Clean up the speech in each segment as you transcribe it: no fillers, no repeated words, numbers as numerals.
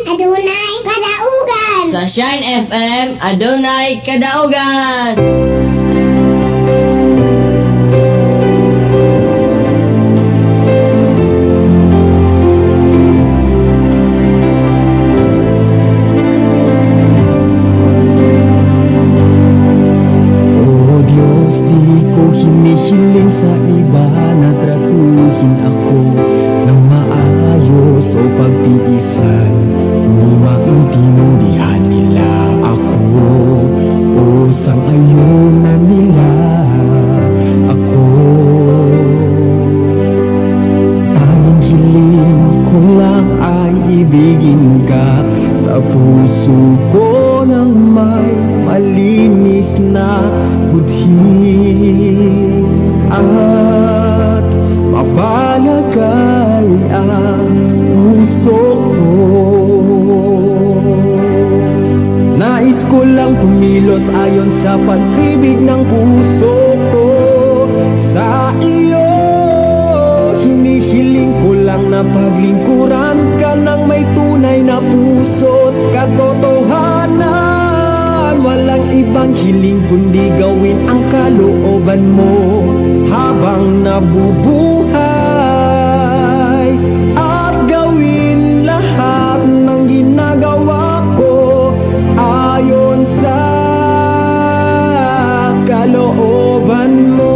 adunay kadaugan. Sa Shine FM, adunay kadaugan. O Diyos, di ko hinihiling sa iba na tratuhin ako ng maayos o pagtiisan. Ni maintindihan nila ako o sang-ayunan nila ako. Tanging hiling ko lang ay ibigin ka sa puso ko ng may malinis na budhi at mapalagay ang puso ko. Nais ko lang kumilos ayon sa pag-ibig ng puso ko sa iyo. Hinihiling ko lang na paglingkuran ka ng may tunay na puso't katotohanan. Walang ibang hiling kundi gawin ang kalooban mo habang nabubuhay, at gawin lahat ng ginagawa ko ayon sa kalooban mo.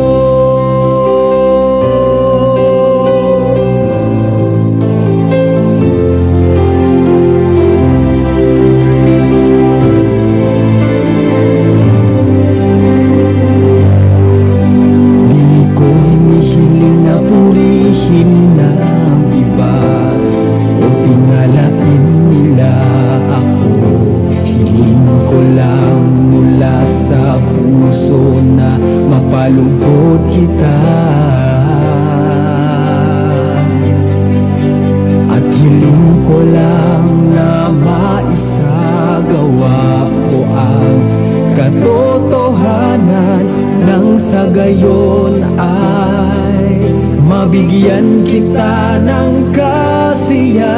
Di ko hinihiling na purihin ng iba o tingalain nila ako. Hiling ko lang mula sa puso na mapalugod kita. At hiling ko lang na maisagawa ko ang katotohanan, nang sa gayon ay mabigyan kita ng kasiyahan.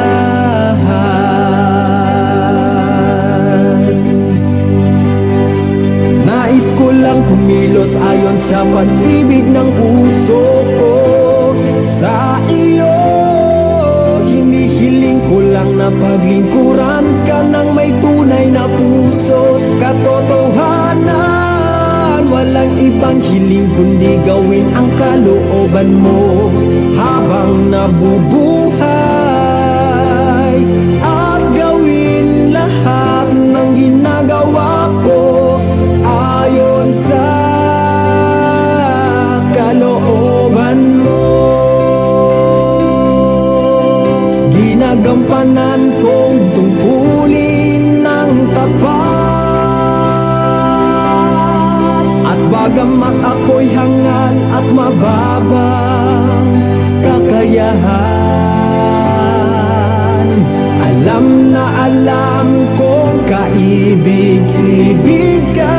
Nais ko lang kumilos ayon sa pag-ibig ng puso ko sa iyo. Hinihiling ko lang na paglingkuran ka ng may tunay na puso't katotohanan. Walang ibang hiling kundi gawin ang kalooban mo habang nabubuhay, at gawin lahat ng ginagawa ko ayon sa kalooban mo. Ginagampanan kong tungkulin ng tapat, at bagamat ako'y hangal at mababang kakayahan, alam na alam kong kaibig-ibig ka,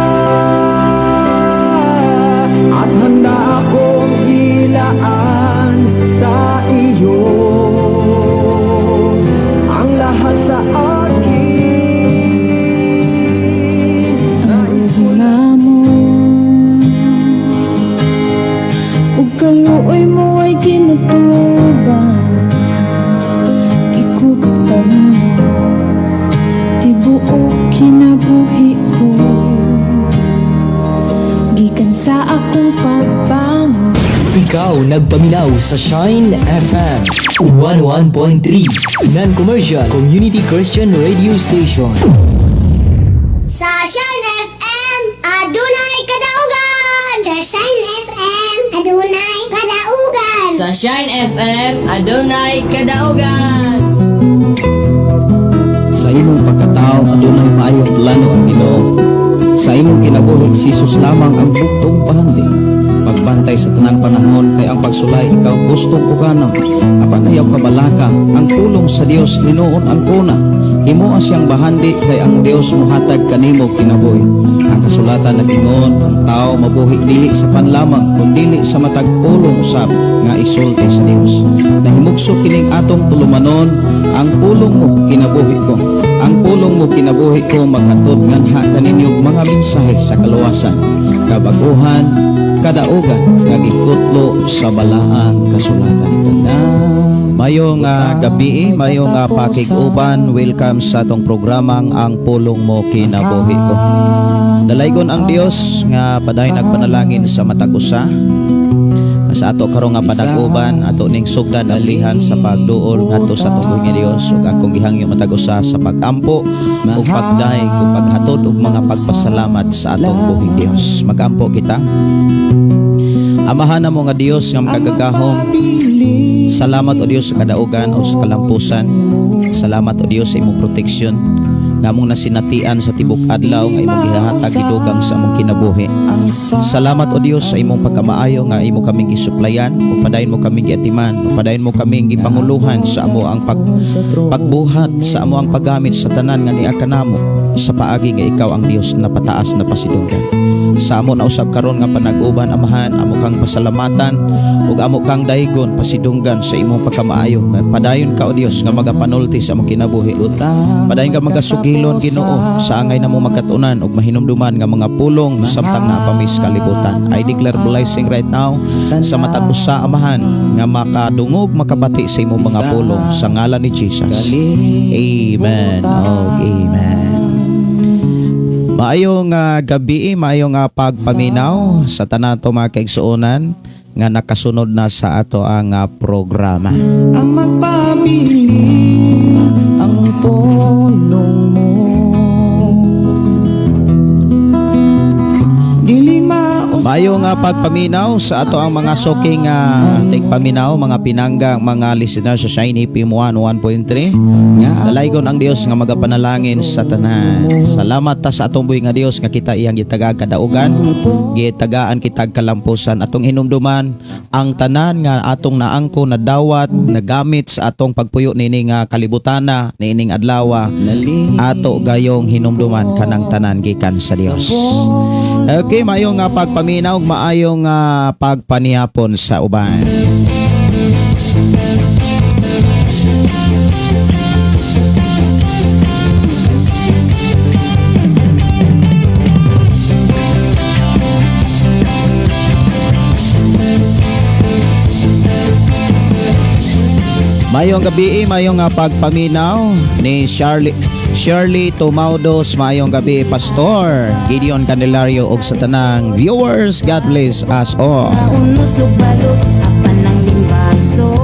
at handa akong ilaan sa iyo ang lahat sa akin. Nais ko Gugma mo ug kaluoy mo ay kinatubang. Gikuptan mo tibuok kinabuhi ko gikan sa akong pagbangon. Ikaw nagpaminaw sa Shine FM 101.3 Non-Commercial Community Christian Radio Station. Sa Shine FM, adunay kadaugan. Sa Shine FM, adunay kadaugan. Sa Shine FM, adunay kadaugan. Sa imong pagkatao adunay maayong plano ang Ginoo. Sa imong kinabuhi si Jesus lamang ang buktong pahandi. Pagbantay sa tanang panahon kay ang pagsulay ikaw gusto puganaw. Apan ayaw kabalaka ang pulong sa Dios hinuon ang kuna. Himoa siyang bahandi kay ang Dios mohatag kanimo kinabuhi. Ang kasulatan nag-ingon ang tao mabuhi dili sa panlamang kun dili sa matag pulong usab nga isulti sa Dios. Nahimugso kining atong tulumanon, ang pulong mo kinabuhi ko. mo kinabuhi ko maghatod nganha kaninyo og mga mensahe sa kaluwasan, kabaguhan, kadaugan nga gikutlo sa balaang kasulatan. Mayong gabi, mayong pakig-uban, welcome sa atong programang Ang Pulong Mo Kinabuhi Ko. Dalaygon ang Dios nga padayon nagpanalangin sa matag usa. Sa ato karong nga panag-uban, ato ning sugdan ang lihan sa pagduol ngadto sa atong buhi nga Dios ug akong gihangyo matag usa sa pagampo ug pagdayeg ug paghatod og mga pagpasalamat sa atong buhing Dios. Magampo kita. Amahan namo nga Dios nga makagagahom, salamat, O Dios, sa kadaugan o sa kalampusan. Salamat, O Dios, sa imong proteksyon nga among nasinatian sa tibok adlaw nga imong gihatag gidugang sa among kinabuhi. Salamat, O Dios, sa imong pagkamaayo nga imo kaming gisuplayan ug padayon mo kaming giatiman ug padayon mo kaming gipanguluhan sa amo ang pagbuhat, sa amo ang paggamit sa tanan nga niya kanamo sa paagi nga ikaw ang Dios na pataas na pasidunggan. Sa amo na usab karon nga panag-uban, Amahan, amo kang pasalamatan ug amo kang daygon, pasidunggan, sa imong pagkamaayo. Nga padayon ka, O Dios, nga magapanulti sa among kinabuhi. Padayon ka magasugilon, Ginoo, sa angay namo magkatunan ug mahinumduman nga mga pulong samtang naa pa mi sa kalibutan. I declare blessing right now sa matag usa, Amahan, nga makadungog, makabati sa imong mga pulong sa ngalan ni Jesus. Amen. Oh, amen. Maayong gabi, maayong pagpaminaw sa tanan to mga kaigsuonan nga nakasunod na sa ato ang programa. Ang magpabilin ang pulong mo. Dili mausap. Maayong pagpaminaw sa ato ang mga suking tigpaminaw, mga pinanggang mga listeners sa Shine FM 101.3. Dalaygon ang Dios nga magapanalangin sa tanan. Salamat ta sa atong buhi nga Dios nga kita iyang gitagaan kadaugan, gitagaan kitag kalampusan. Atong hinumduman ang tanan nga atong naangko, nadawat, nagamit sa atong pagpuyo niini nga kalibutana, niining adlaw, ato gayong hinumduman kanang tanan gikan sa Dios. Okay, maayong nga pagpaminaw, maayong pagpanihapon sa uban. Mayong gabi, mayong nga pagpaminaw ni Shirley Shirley Tomaudos, mayong gabi, Pastor Gideon Candelario ug sa tanang viewers. God bless us all. Unos ug balot apan ang limbaso.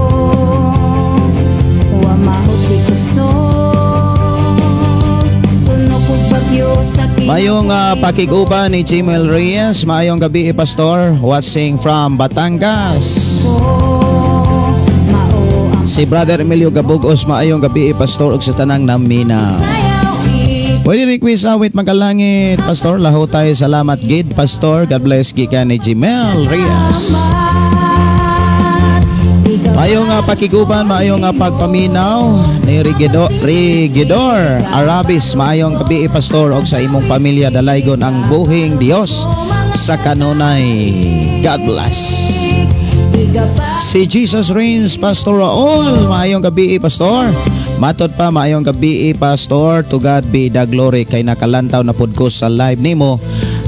Wa mahuti kusog. Tunok og bagyo sa Mayong pakig-uban ni Jimel Reyes, maayong gabi, Pastor, watching from Batangas. Mao ang Si Brother Emilio Gabugos, maayong gabi, Pastor, ug sa tanang naminaw. sayaw. Pwede request awit Magalangit, Pastor Lahutay, salamat gid, Pastor. God bless gikan ni Jimel Reyes. Maayong nga pakiguban, maayong nga pagpaminaw ni Rigidor Arabis. Maayong gabi, Pastor, og sa imong pamilya. Dalaygon ang buhing Dios sa kanunay. God bless. Si Jesus Reigns, Pastor Raul. Maayong gabi, Pastor. Matod pa, maayong gabi, Pastor. To God be the glory kay nakalantaw na pod ko sa live nimo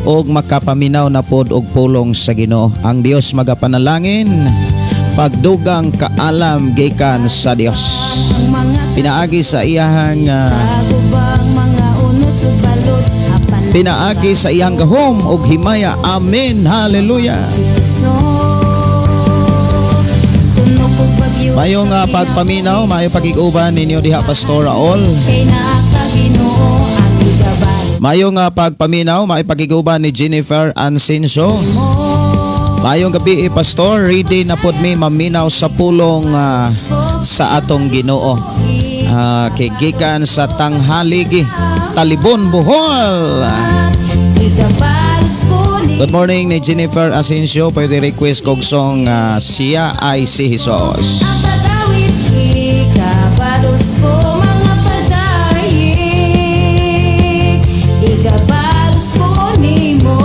og makapaminaw na pod og pulong sa Ginoo. Ang Dios magapanalangin pagdugang kaalam gikan sa Dios. Pinaagi sa iyahang pinaagi sa iyang gahom ug himaya. Amen. Hallelujah. Maayong pagpaminaw, maayong pagkig-uban ninyo diha, Pastor Raul. Kay naa ka, Ginoo, ang igabay Maayong pagpaminaw, maayong pagkig-uban ni Jennifer Ansinso. Maayong gabi, Pastor, ready na pod mi maminaw sa pulong sa atong Ginoo. Kay gikan sa Tanghaligi, Talibon, Bohol. Igabalos ko ni Good morning ni Jennifer Asensio, pwede request kog song Siya ay si Jesus. Ang tagawit ikabalos ko mga pagdayeg. Igabalos ko nimo.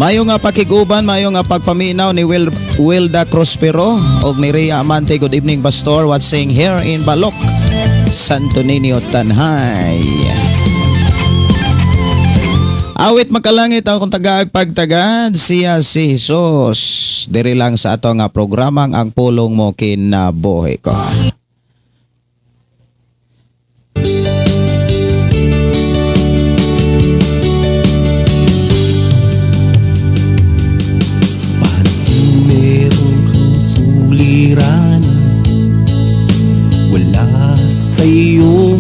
Mayo nga pakiguban, mayo nga pagpaminaw ni Wilda Crospero og ni Rhea Amante. Good evening, Pastor. Watching here in Balok, Santo Niño, Tanjay. Awit makalangit akong tagaag pagtagad, siya si Jesus. Diri lang sa ato nga programang Ang Pulong Mo Kinabuhi Ko. Sa panahon meron kang suliran, wala sa iyong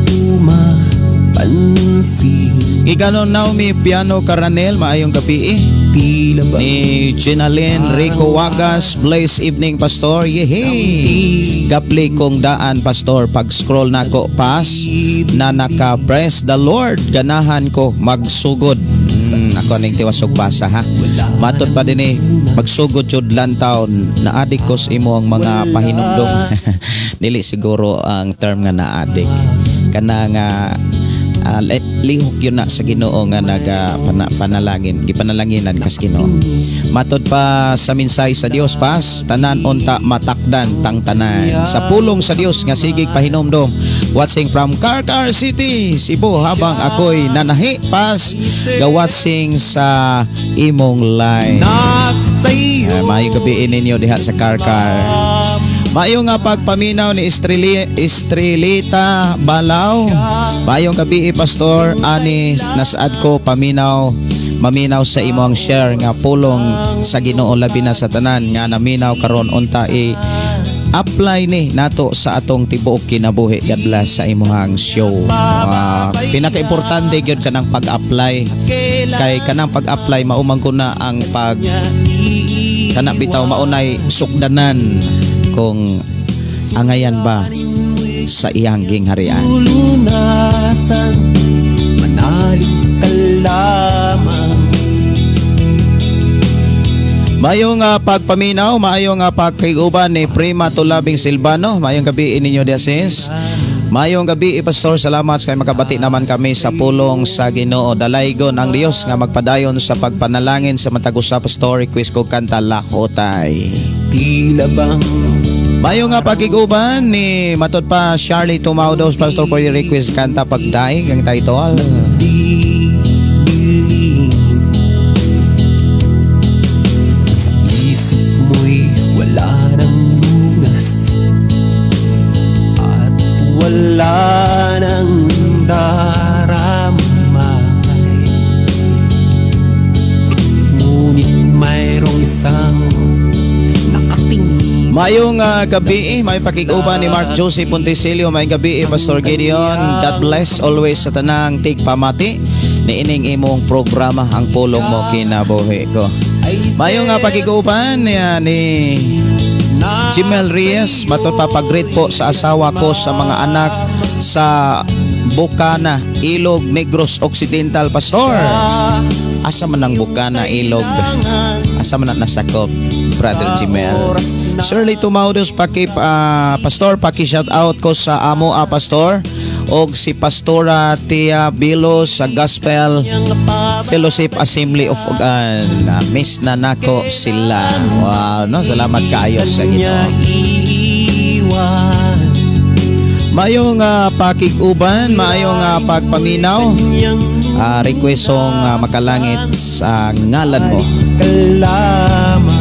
pumapansin. Giganon Naomi Piano Caranel, maayong gabi. Tila ba Ni Ginalyn Rico Wagas, blessed evening, Pastor. Yehey! Gapli kong daan, Pastor, pag scroll nako pas na naka press the Lord, ganahan ko magsugod. Ako ning tiwasog basa ha. Matod pa din eh, magsugod jud lantaw na-adik ko sa imo ang mga pahinumdum. Dili siguro ang term nga na-adik. Kana nga lihok yun na sa Ginoo nga naga panalangin, gipanalanginan kas Ginoo. Matod pa sa minsay sa Dios pas tanan unta matakdan tang tanan. Sa pulong sa Dios nga sigig pahinumdom. Watching from Carcar City, Cebu, habang ako'y nanahi pas ga-watching sa imong live. Nasa iyo. Ay, maayong gabi ninyo diha sa Carcar. Maayo nga pagpaminaw ni Estrelita Balaw. Maayong gabi, Pastor. Ani nasaad ko paminaw maminaw sa imong share nga pulong sa Ginoo, labi na sa tanan nga naminaw karon, unta i apply ni nato sa atong tibuok kinabuhi. God bless sa imong show. Pinaka-importante gyud kanang pag-apply kay kanang pag-apply mao man ko na ang pag kana bitaw maunay sukdanan kung angayan ba sa iyang gingharian. Lunasan, manalig ka lamang. Maayong pagpaminaw, maayong pagkiguban ni Prima Tulabing Silvano. Maayong gabi ninyo diasis. Maayong gabi, Pastor. Salamat kay makabati naman kami sa pulong sa Ginoo. Dalaygon ang Dios nga magpadayon sa pagpanalangin sa matag usa, Pastor. Request ko kanta Lakotay. Tila bang Maayong nga pagkiguban ni matod pa Charlie Tumaudos, Pastor, for your request kanta Pagdaig ang title. Di bilin sa isip mo'y wala nang lunas at wala nang daramay. Ngunit mayroong isang nakatingin. Maayong gabi, may pakiguban ni Mark Joseph Pontesilio, maayong gabi, Pastor Gideon. God bless always sa tanang tigpamati ni ining imong programa Ang Pulong Mo Kinabuhi Ko. Maayong nga pakiguban ni Jimel Reyes, matod pa pag-greet po sa asawa ko, sa mga anak sa Bukana, Ilog, Negros Occidental, Pastor. Asa man ang Bukana, Ilog? Asa man ang nasakop, Brother Jimel? Shirley Tumaudos, paki, Pastor, paki shout out ko sa amo, Pastor, og si Pastora Tia Bilos sa Gospel Fellowship Assembly of Ogan. Miss na nako sila. Wow, no? Salamat kaayo sa Ginoo. Iiwan. Maayong pakig-uban, maayong pagpaminaw. Request song Makalangit sa Ngalan Mo. Kalama.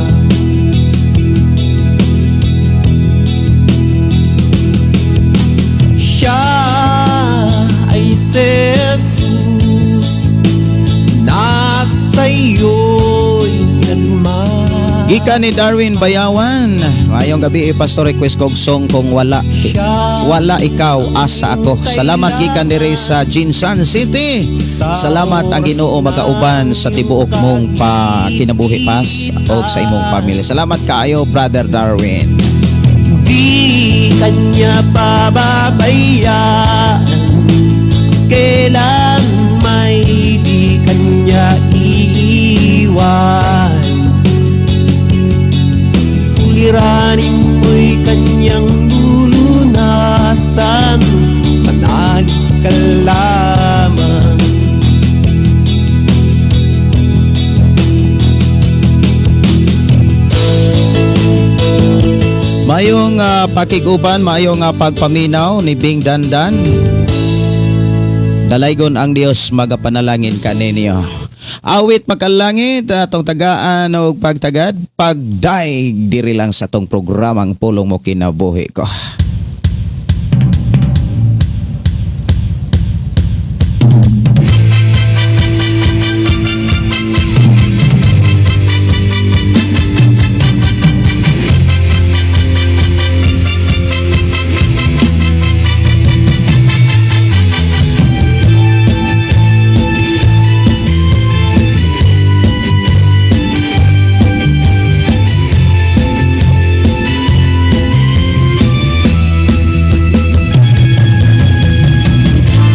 Siya ay si Jesus, nasa iyo'y nagmamahal. Gikan ni Darwin Bayawan. Maayong gabi, Pastor, request kog song Kung Wala Wala Ikaw Asa Ako. Salamat gikan diri sa Jinsan City. Salamat, ang Ginoo magauban sa tibuok mong pa kinabuhi pas og sa imong pamilya. Salamat kaayo, Brother Darwin. Di kanya pababayaan, kailan may di kanya iiwan. Suliranin mo'y kanyang lulunasan, manalig ka lamang. Mayong pakig-uban, maayong pagpaminaw ni Bing Dandan. Dalaygon ang Dios magapanalangin kaninyo. Awit makalangit atong tagaan og pagtagad pagdaig diri lang sa atong programang Pulong Mo Kinabuhi Ko.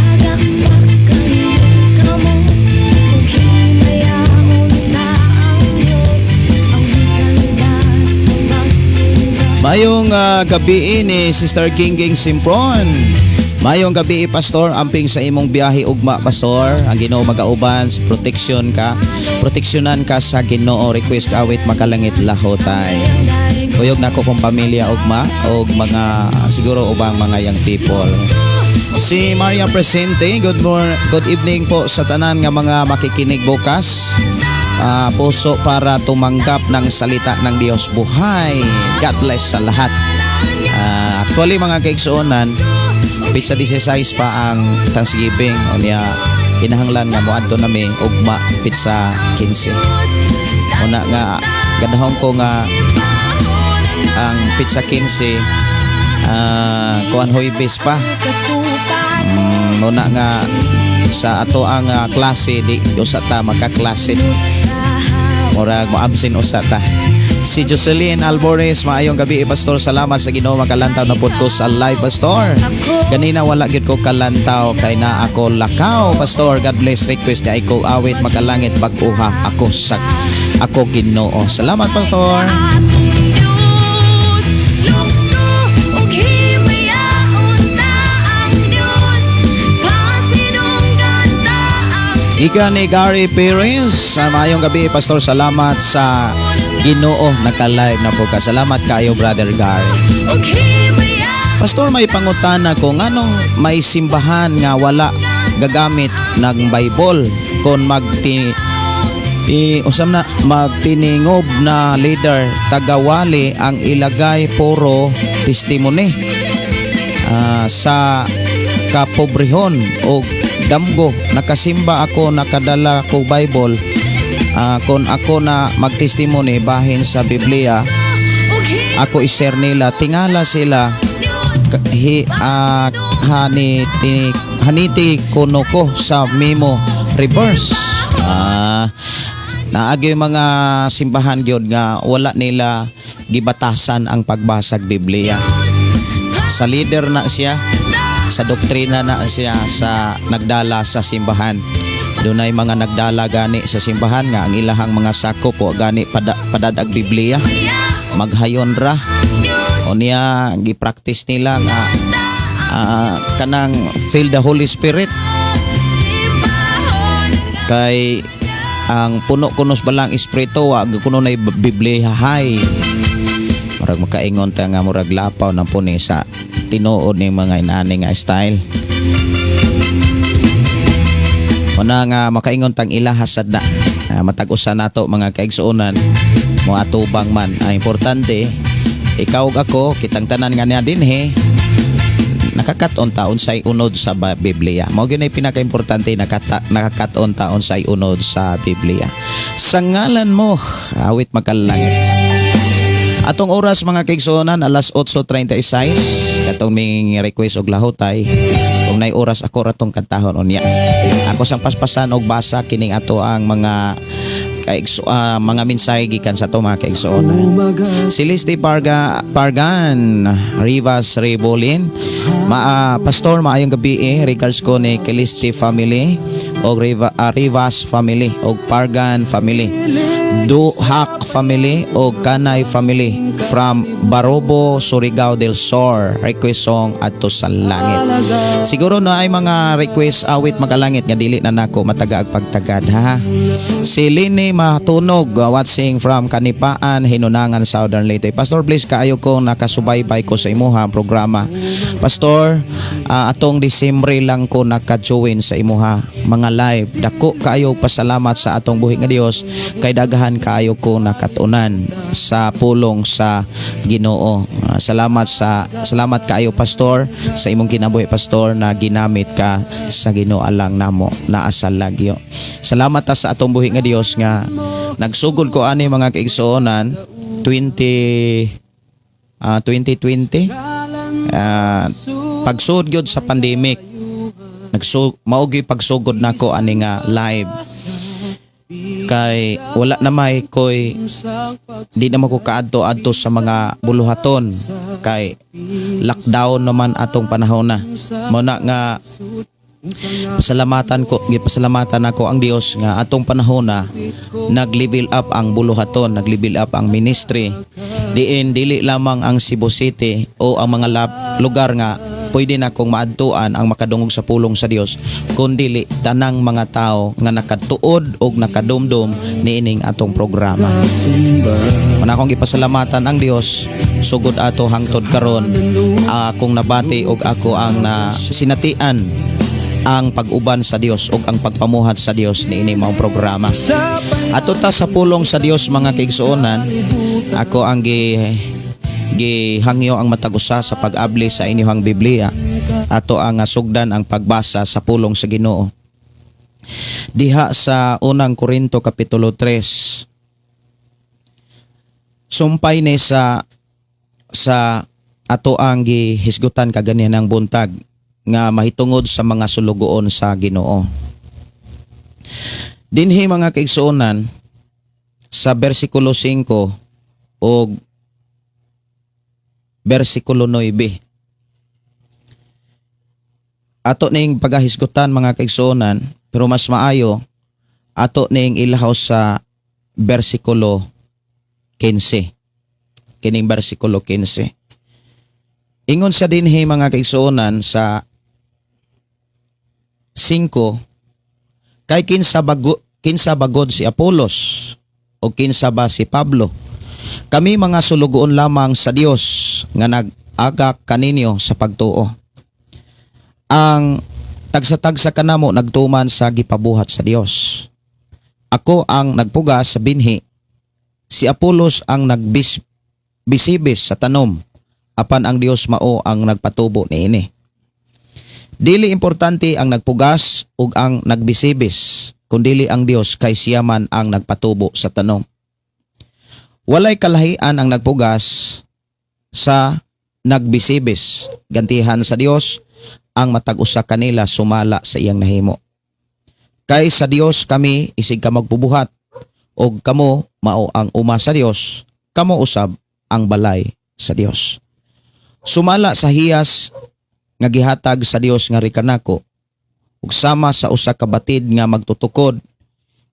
Pagakpak ang iyong kamot ug himayaon ta ang Dios, awitan ta sa pagsimba. Mayong gabi ni Sister Gingging Simpron. Mayong gabi, Pastor, amping sa imong biyahe ugma, Pastor. Ang Ginoo magauban, sa protection ka. Proteksyonan ka sa Ginoo. Request ka awit makalangit lahotay. Kuyog nako kong pamilya ugma og mga siguro ubang mga young people. Si Maria Presente, good evening po sa tanan nga mga makikinig bukas. Puso para tumanggap ng salita ng Diyos buhay. God bless sa lahat. Actually mga kaigsuonan, pizza 16 pa ang Thanksgiving o niya kinahanglan nga moadto nami ugma pizza 15. Una nga gadahom ko nga ang pizza 15 kuan Huwebes pa. Muna nga sa ato ang klase di usa ta makaklase. Murag mo-absent usa ta. Si Jocelyn Alborez, maayong gabi, Pastor. Salamat sa Ginoo makalantaw na pud ko sa live, Pastor. Ganina wala gyud ko kalantaw kay na ako lakaw, Pastor. God bless. Request ni ko awit makalangit pag-uha ako sa ako Ginoo. Salamat, Pastor. Atong Diyos, lukso ug himayaon ta ang Diyos, pasinunggan ta ang Ika ni Gary Perez, maayong gabi, Pastor. Salamat sa Ginoo naka-live na po ka. Salamat kayo, Brother Gary. ug himayaon. Pastor, may pangutana ko nganong may simbahan nga wala gagamit ng Bible kon magti ti usam na magtiningob na leader tagawali ang ilagay puro testimony sa kapobrehon o damgo nakasimba ako nakadala ko Bible kon ako na magtestimony bahin sa Biblia ako i-share nila tingala sila hi haniti haniti kuno ko sa memo reverse. Naagi mga simbahan gyud nga wala nila gibatasan ang pagbasag Biblia. Sa leader na siya, sa doktrina na siya sa nagdala sa simbahan. Dunay mga nagdala gani sa simbahan nga ang ilahang mga sakop o gani padadag Biblia. Maghayon ra. O niya gi-practice nila nga kanang feel the Holy Spirit kay ang puno kunos balang espiritu wa kuno nay Biblia hay. Murag makaingon ta nga murag lapaw na puni sa tinuod ning mga inaani nga style. Una nga makaingon tang ilaha sad na. Matag usa nato mga kaigsuonan mo atubang man. Ang importante ikaw ug ako kitang tanan nga niya dinhi nakakat-on ta unsay unod sa Biblia. Mao gyud nay pinakaimportante nakakat-on ta unsay unod sa Biblia. Sa ngalan mo, awit makalangit. Atong oras mga kaigsuonan alas 8:36 katong ming request og lahotay kung nay oras ako ratong kantahon unya. Ako sang paspasan og basa kining ato ang mga mga mensahe gikan sa ato mga kaigsuonan. Si Liz de Parga, Pargan Rivas Rebolin. Pastor, maayong gabi eh. Regards ko ni Calisti family og Rivas family og Pargan family. Duhak family o Kanay family from Barobo, Surigao del Sur. Request song, "Adto sa Langit." Siguro na ay mga request awit magalangit nga dili na nako matagaag pagtagad, ha. Si Lini Matunog, watching from Kanipaan, Hinunangan, Southern Leyte. "Pastor, please kaayo ko nakasubaybay ko sa imuha programa. Pastor, atong Disyembre lang ko naka-join sa imuha mga live. Dako kaayo pasalamat sa atong buhi nga Dios kay daghan kaayo ko nakatunan sa pulong sa Ginoo. Salamat kaayo, Pastor, sa imong kinabuhi, Pastor, na ginamit ka sa Ginoo alang namo naa sa lagyo." Salamat ta sa atong buhi nga Dios nga nagsugod ko ani, mga kaigsuonan, 2020, pagsugod gyud sa pandemic, mao gyud pagsugod nako ani nga live kay wala na may koy di na mo ko kaadto-adto sa mga buluhaton kay lockdown naman atong panahon na. Mao na nga pasalamatan ko, gipasalamatan ako ang Dios nga atong panahon na nag-level up ang buluhaton, nag-level up ang ministry diin dili lamang ang Cebu City o ang mga lugar nga pwede na kong maadtuan ang makadungog sa pulong sa Dios, kundi tanang mga tao nga nakatuod og nakadumdum niining atong programa. Mao akong gipasalamatan ang Dios sugod ato hangtod karon, akong nabati og ako ang na sinatian ang pag-uban sa Dios ug ang pagpamuhat sa Dios niini maong programa. Ato ta sa pulong sa Dios, mga kaigsuonan. Ako ang gihangyo ang matag usa sa pag-abli sa inyong Biblia. Ato ang sugdan ang pagbasa sa pulong sa Ginoo diha sa Unang Korinto kapitulo 3. Sumpay ni sa ato ang gihisgutan kaganihan ng buntag nga mahitungod sa mga sulugoon sa Ginoo. Dinhi, mga kaigsuonan, sa bersikulo 5 o bersikulo 9. Ato ning pagahisgutan, mga kaigsuonan, pero mas maayo ato ning ilahaw sa bersikulo 15. Kining bersikulo 15. Ingon sa dinhi, mga kaigsuonan, sa 5, "Kay kinsa bagod si Apolos o kinsa ba si Pablo? Kami mga sulugoon lamang sa Dios nga nag-agak kaninyo sa pagtuo. Ang tagsa-tagsa kanamo nagtuman sa gipabuhat sa Dios. Ako ang nagpugas sa binhi, si Apolos ang nagbis bisibis sa tanom, apan ang Dios mao ang nagpatubo niini. Dili importante ang nagpugas ug ang nagbisibis, kundili ang Dios, kay siya man ang nagpatubo sa tanom. Walay kalahian ang nagpugas sa nagbisibis. Gantihan sa Dios ang matag usa kanila sumala sa iyang nahimo. Kay sa Dios kami isig ka magpubuhat og kamo mao ang uma sa Dios, kamo usab ang balay sa Dios. Sumala sa hiyas nga gihatag sa Dios nganhi kanako ug sama sa usa ka batid nga magtutukod,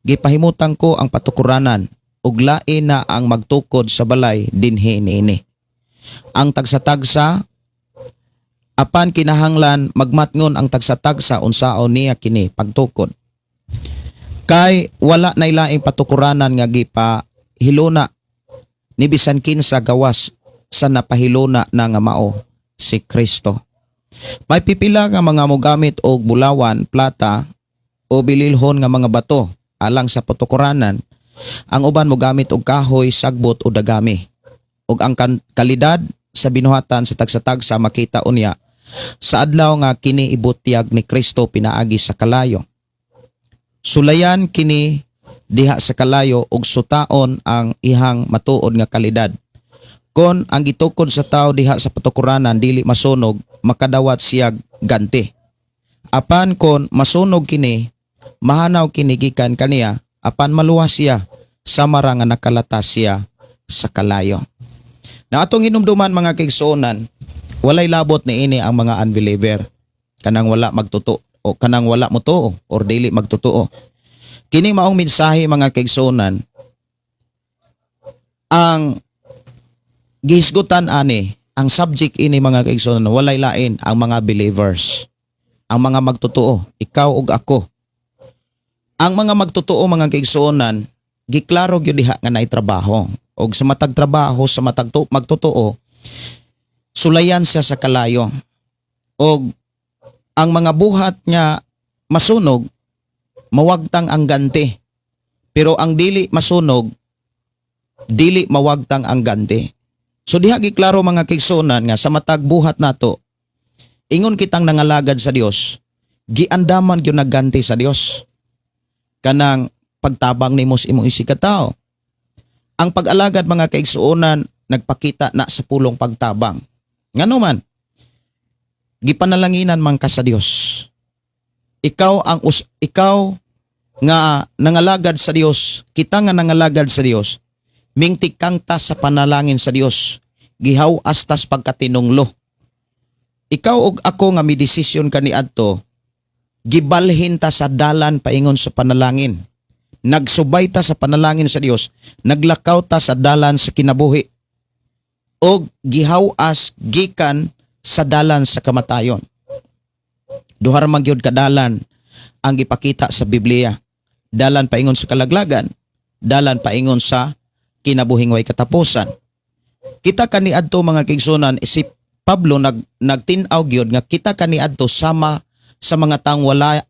gipahimutang ko ang patukuranan ug lain na ang magtukod sa balay dinhi niini. Ang tagsa-tagsa apan kinahanglan magmatngon ang tagsa-tagsa unsaon niya kini pagtukod. Kay wala nay laing patukuranan nga gipahiluna ni bisan kinsa gawas sa napahiluna na nga mao si Kristo. May pipila nga mga mogamit og bulawan, plata o bililhon nga mga bato alang sa patukuranan. Ang uban mogamit og kahoy, sagbot o dagami. Ug ang kalidad sa binuhatan sa tagsa-tagsa makita unya sa adlaw nga kini ibutyag ni Kristo pinaagi sa kalayo. Sulayan kini diha sa kalayo ug sutaon ang ihang matuod nga kalidad. Kon ang gitukod sa tao diha sa patukuranan dili masunog, makadawat siya ganti. Apan kon masunog kini, mahanaw kini gikan kaniya, apan maluwas siya sama ra nga nakalatas siya sa kalayo." Na atong hinumduman, mga kaigsuonan, walay labot niini ang mga unbeliever. Kanang wala magtuto o kanang wala motuo or dili magtotoo. Kini maong mensahe, mga kaigsuonan, Ang gihisgutan ani, ang subject ini, mga kaigsuonan, walay lain ang mga believers. Ang mga magtotoo, ikaw ug ako. Ang mga magtotoo, mga kaigsuonan, giklaro gyud diha nga naay trabaho. Og sa matag trabaho sa matag magtotoo, sulayan siya sa kalayo. Og ang mga buhat nga masunog, mawagtang ang ganti. Pero ang dili masunog, dili mawagtang ang ganti. So diha giklaro, mga kaigsuonan, nga sa matag buhat nato, ingon kitang nangalagad sa Dios, giandaman gyud nagganti sa Dios. Kanang pagtabang nimo sa imong isigkatawo. Ang pag-alagad, mga kaigsuonan, nagpakita na sa pulong pagtabang. Ngano man, gipanalanginan man ka sa Dios. Ikaw nga nangalagad sa Dios, kita nga nangalagad sa Dios, mingtikang ta sa panalangin sa Dios, gihaw-as tas pagkatinunglo. Ikaw ug ako nga midesisyon kaniadto, gibalhin ta sa dalan paingon sa panalangin. Nagsubay ta sa panalangin sa Dios, naglakaw ta sa dalan sa kinabuhi. Og gihaw-as gikan sa dalan sa kamatayon. Duha ra man gyud ka dalan ang gipakita sa Biblia. Dalan paingon sa kalaglagan, dalan paingon sa kinabuhing way katapusan. Kita kaniadto, mga kaigsuonan, si Pablo nagtin-aw gyud nga kita kaniadto sama sa mga taong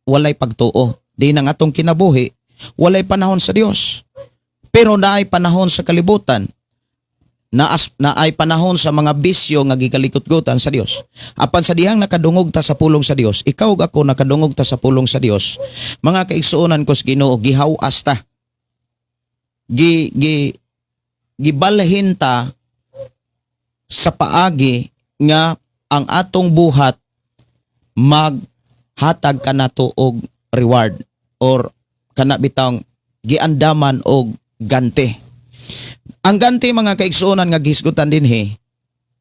walay pagtuo. Di nang atong kinabuhi, walay panahon sa Dios. Pero naay panahon sa kalibutan. Naay panahon sa mga bisyo nga gikalikot-gutan sa Dios. Apan sa dihang nakadungog ta sa pulong sa Dios, ikaw ug ako nakadungog ta sa pulong sa Dios. Mga kaigsuonan ko sa Ginoo, gihaw-as ta. Gi gi gibalhin ta sa paagi nga ang atong buhat maghatag kanato og reward or kana bitawng giandaman og ganti. Ang ganti, mga kaigsuonan, nga gihisgutan dinhi,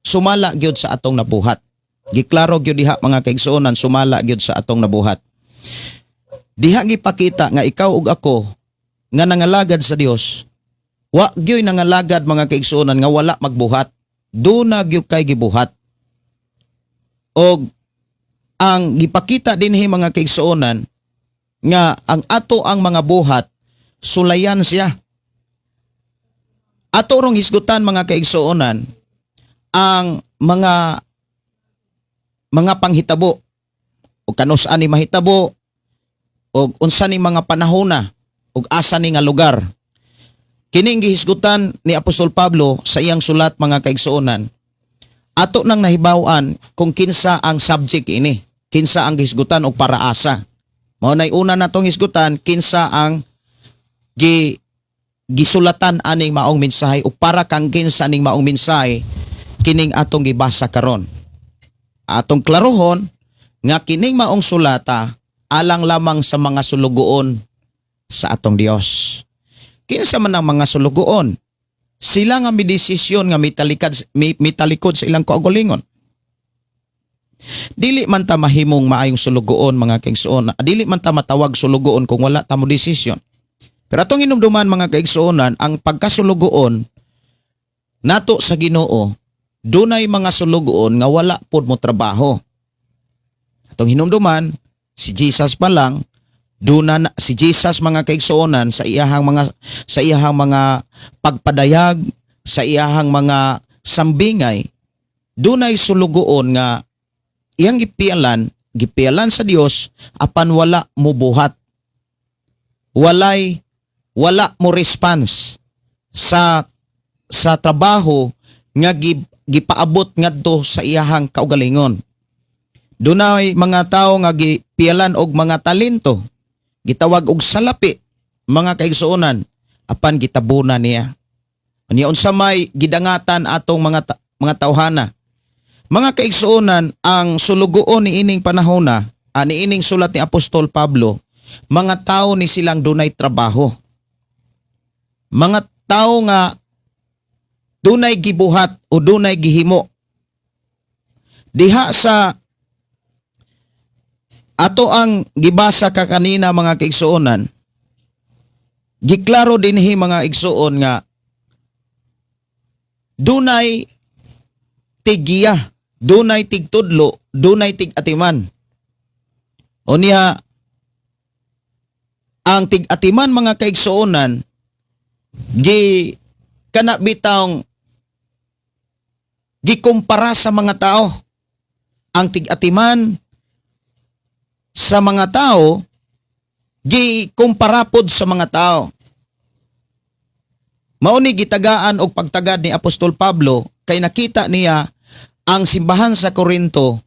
sumala gyud sa atong nabuhat. Giklaro gyud diha, mga kaigsuonan, sumala gyud sa atong nabuhat. Diha gipakita nga ikaw ug ako nga nangalagad sa Dios, wa gyud nangalagad, mga kaigsuonan, nga wala magbuhat. Duna gyud kay gibuhat. Og ang gipakita dinhi, mga kaigsuonan, nga ang ato ang mga buhat sulayan siya. Ato rong hisgutan, mga kaigsuonan, ang mga panghitabo o kanus ani mahitabo o unsa ni mga panahona ug asa ni nga lugar. Kining gihisgutan ni Apostol Pablo sa iyang sulat, mga kaigsuonan. Ato nang nahibaw-an kung kinsa ang subject ini, kinsa ang gihisgutan og para asa. Mao nay una natong hisgutan, kinsa ang gisulatan aning maong mensahe o para kang kinsa aning maong mensahe kining atong gibasa karon. Atong klarohon nga kining maong sulata alang lamang sa mga sulugoon sa atong Dios. Kinsa man ang mga sulugoon? Sila nga midesisyon nga mitalikod sa ilang kaugalingon. Dili man ta mahimong maayong sulugoon, mga kaigsuon. Dili man ta matawag sulugoon kung wala ta mo desisyon. Pero atong inumduman, mga kaigsuonan, ang pagkasulugoon nato sa Ginoo, dunay mga sulugoon nga wala pod mo trabaho. Atong hinumduman, si Jesus pa lang, duna na, si Jesus, mga kaigsuonan, sa iyahang mga pagpadayag, sa iyahang mga sambingay, dunay sulugoon nga iyang gipialan, gipialan sa Dios apan wala mubuhat. Wala mo response sa trabaho nga gipaabot ngadto sa iyahang kaugalingon. Dunay mga tawo nga gipialan og mga talento, gitawag og salapi, mga kaigsuonan, apan gitabunan niya. Unya unsa may gidangatan atong mga tawhana. Mga kaigsuonan, ang sulugoon ni ining panahona, ani ining sulat ni Apostol Pablo, mga tao ni silang dunay trabaho. Mga tao nga dunay gibuhat o dunay gihimo. Diha sa ato ang gibasa ka kanina, mga kaigsuonan, giklaro dinhi, mga igsuon, nga Dunay tiggiya, dunay tigtudlo, dunay tig-atiman. O niya, ang tig-atiman, mga kaigsuonan, gi kana bitawng gikumpara sa mga tao. Ang tig-atiman sa mga tao, gikumpara pod sa mga tao. Mao ni gitagaan og pagtagad ni Apostol Pablo kay nakita niya ang simbahan sa Corinto,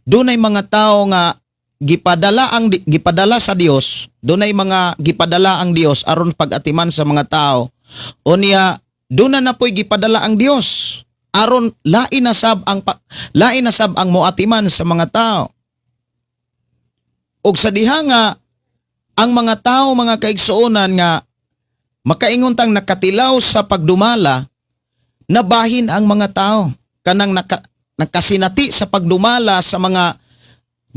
dunay mga tao nga gipadala sa Dios, dunay mga gipadala ang Dios aron pag-atiman sa mga tao. O niya, duna na po'y gipadala ang Dios aron lain na sab ang moatiman sa mga tao. Og sa diha nga ang mga tao, mga kaigsuonan, nga makaingon tang nakatilaw sa pagdumala, nabahin ang mga tao kanang nakasinati sa pagdumala sa mga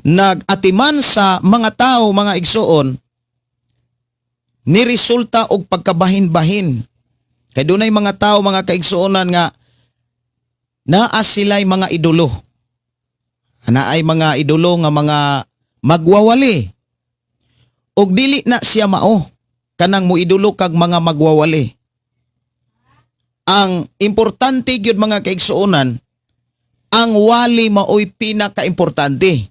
nag-atiman sa mga tao, mga igsuon, ni resulta og pagkabahin-bahin kay dunay mga tao, mga kaigsuonan, nga naa sila'y mga idolo, naay mga idolo nga mga magwawali, og dili na siya mao kanang muidolo kag mga magwawali. Ang importante gyud, mga kaigsuonan, ang wali maoy pinakaimportante,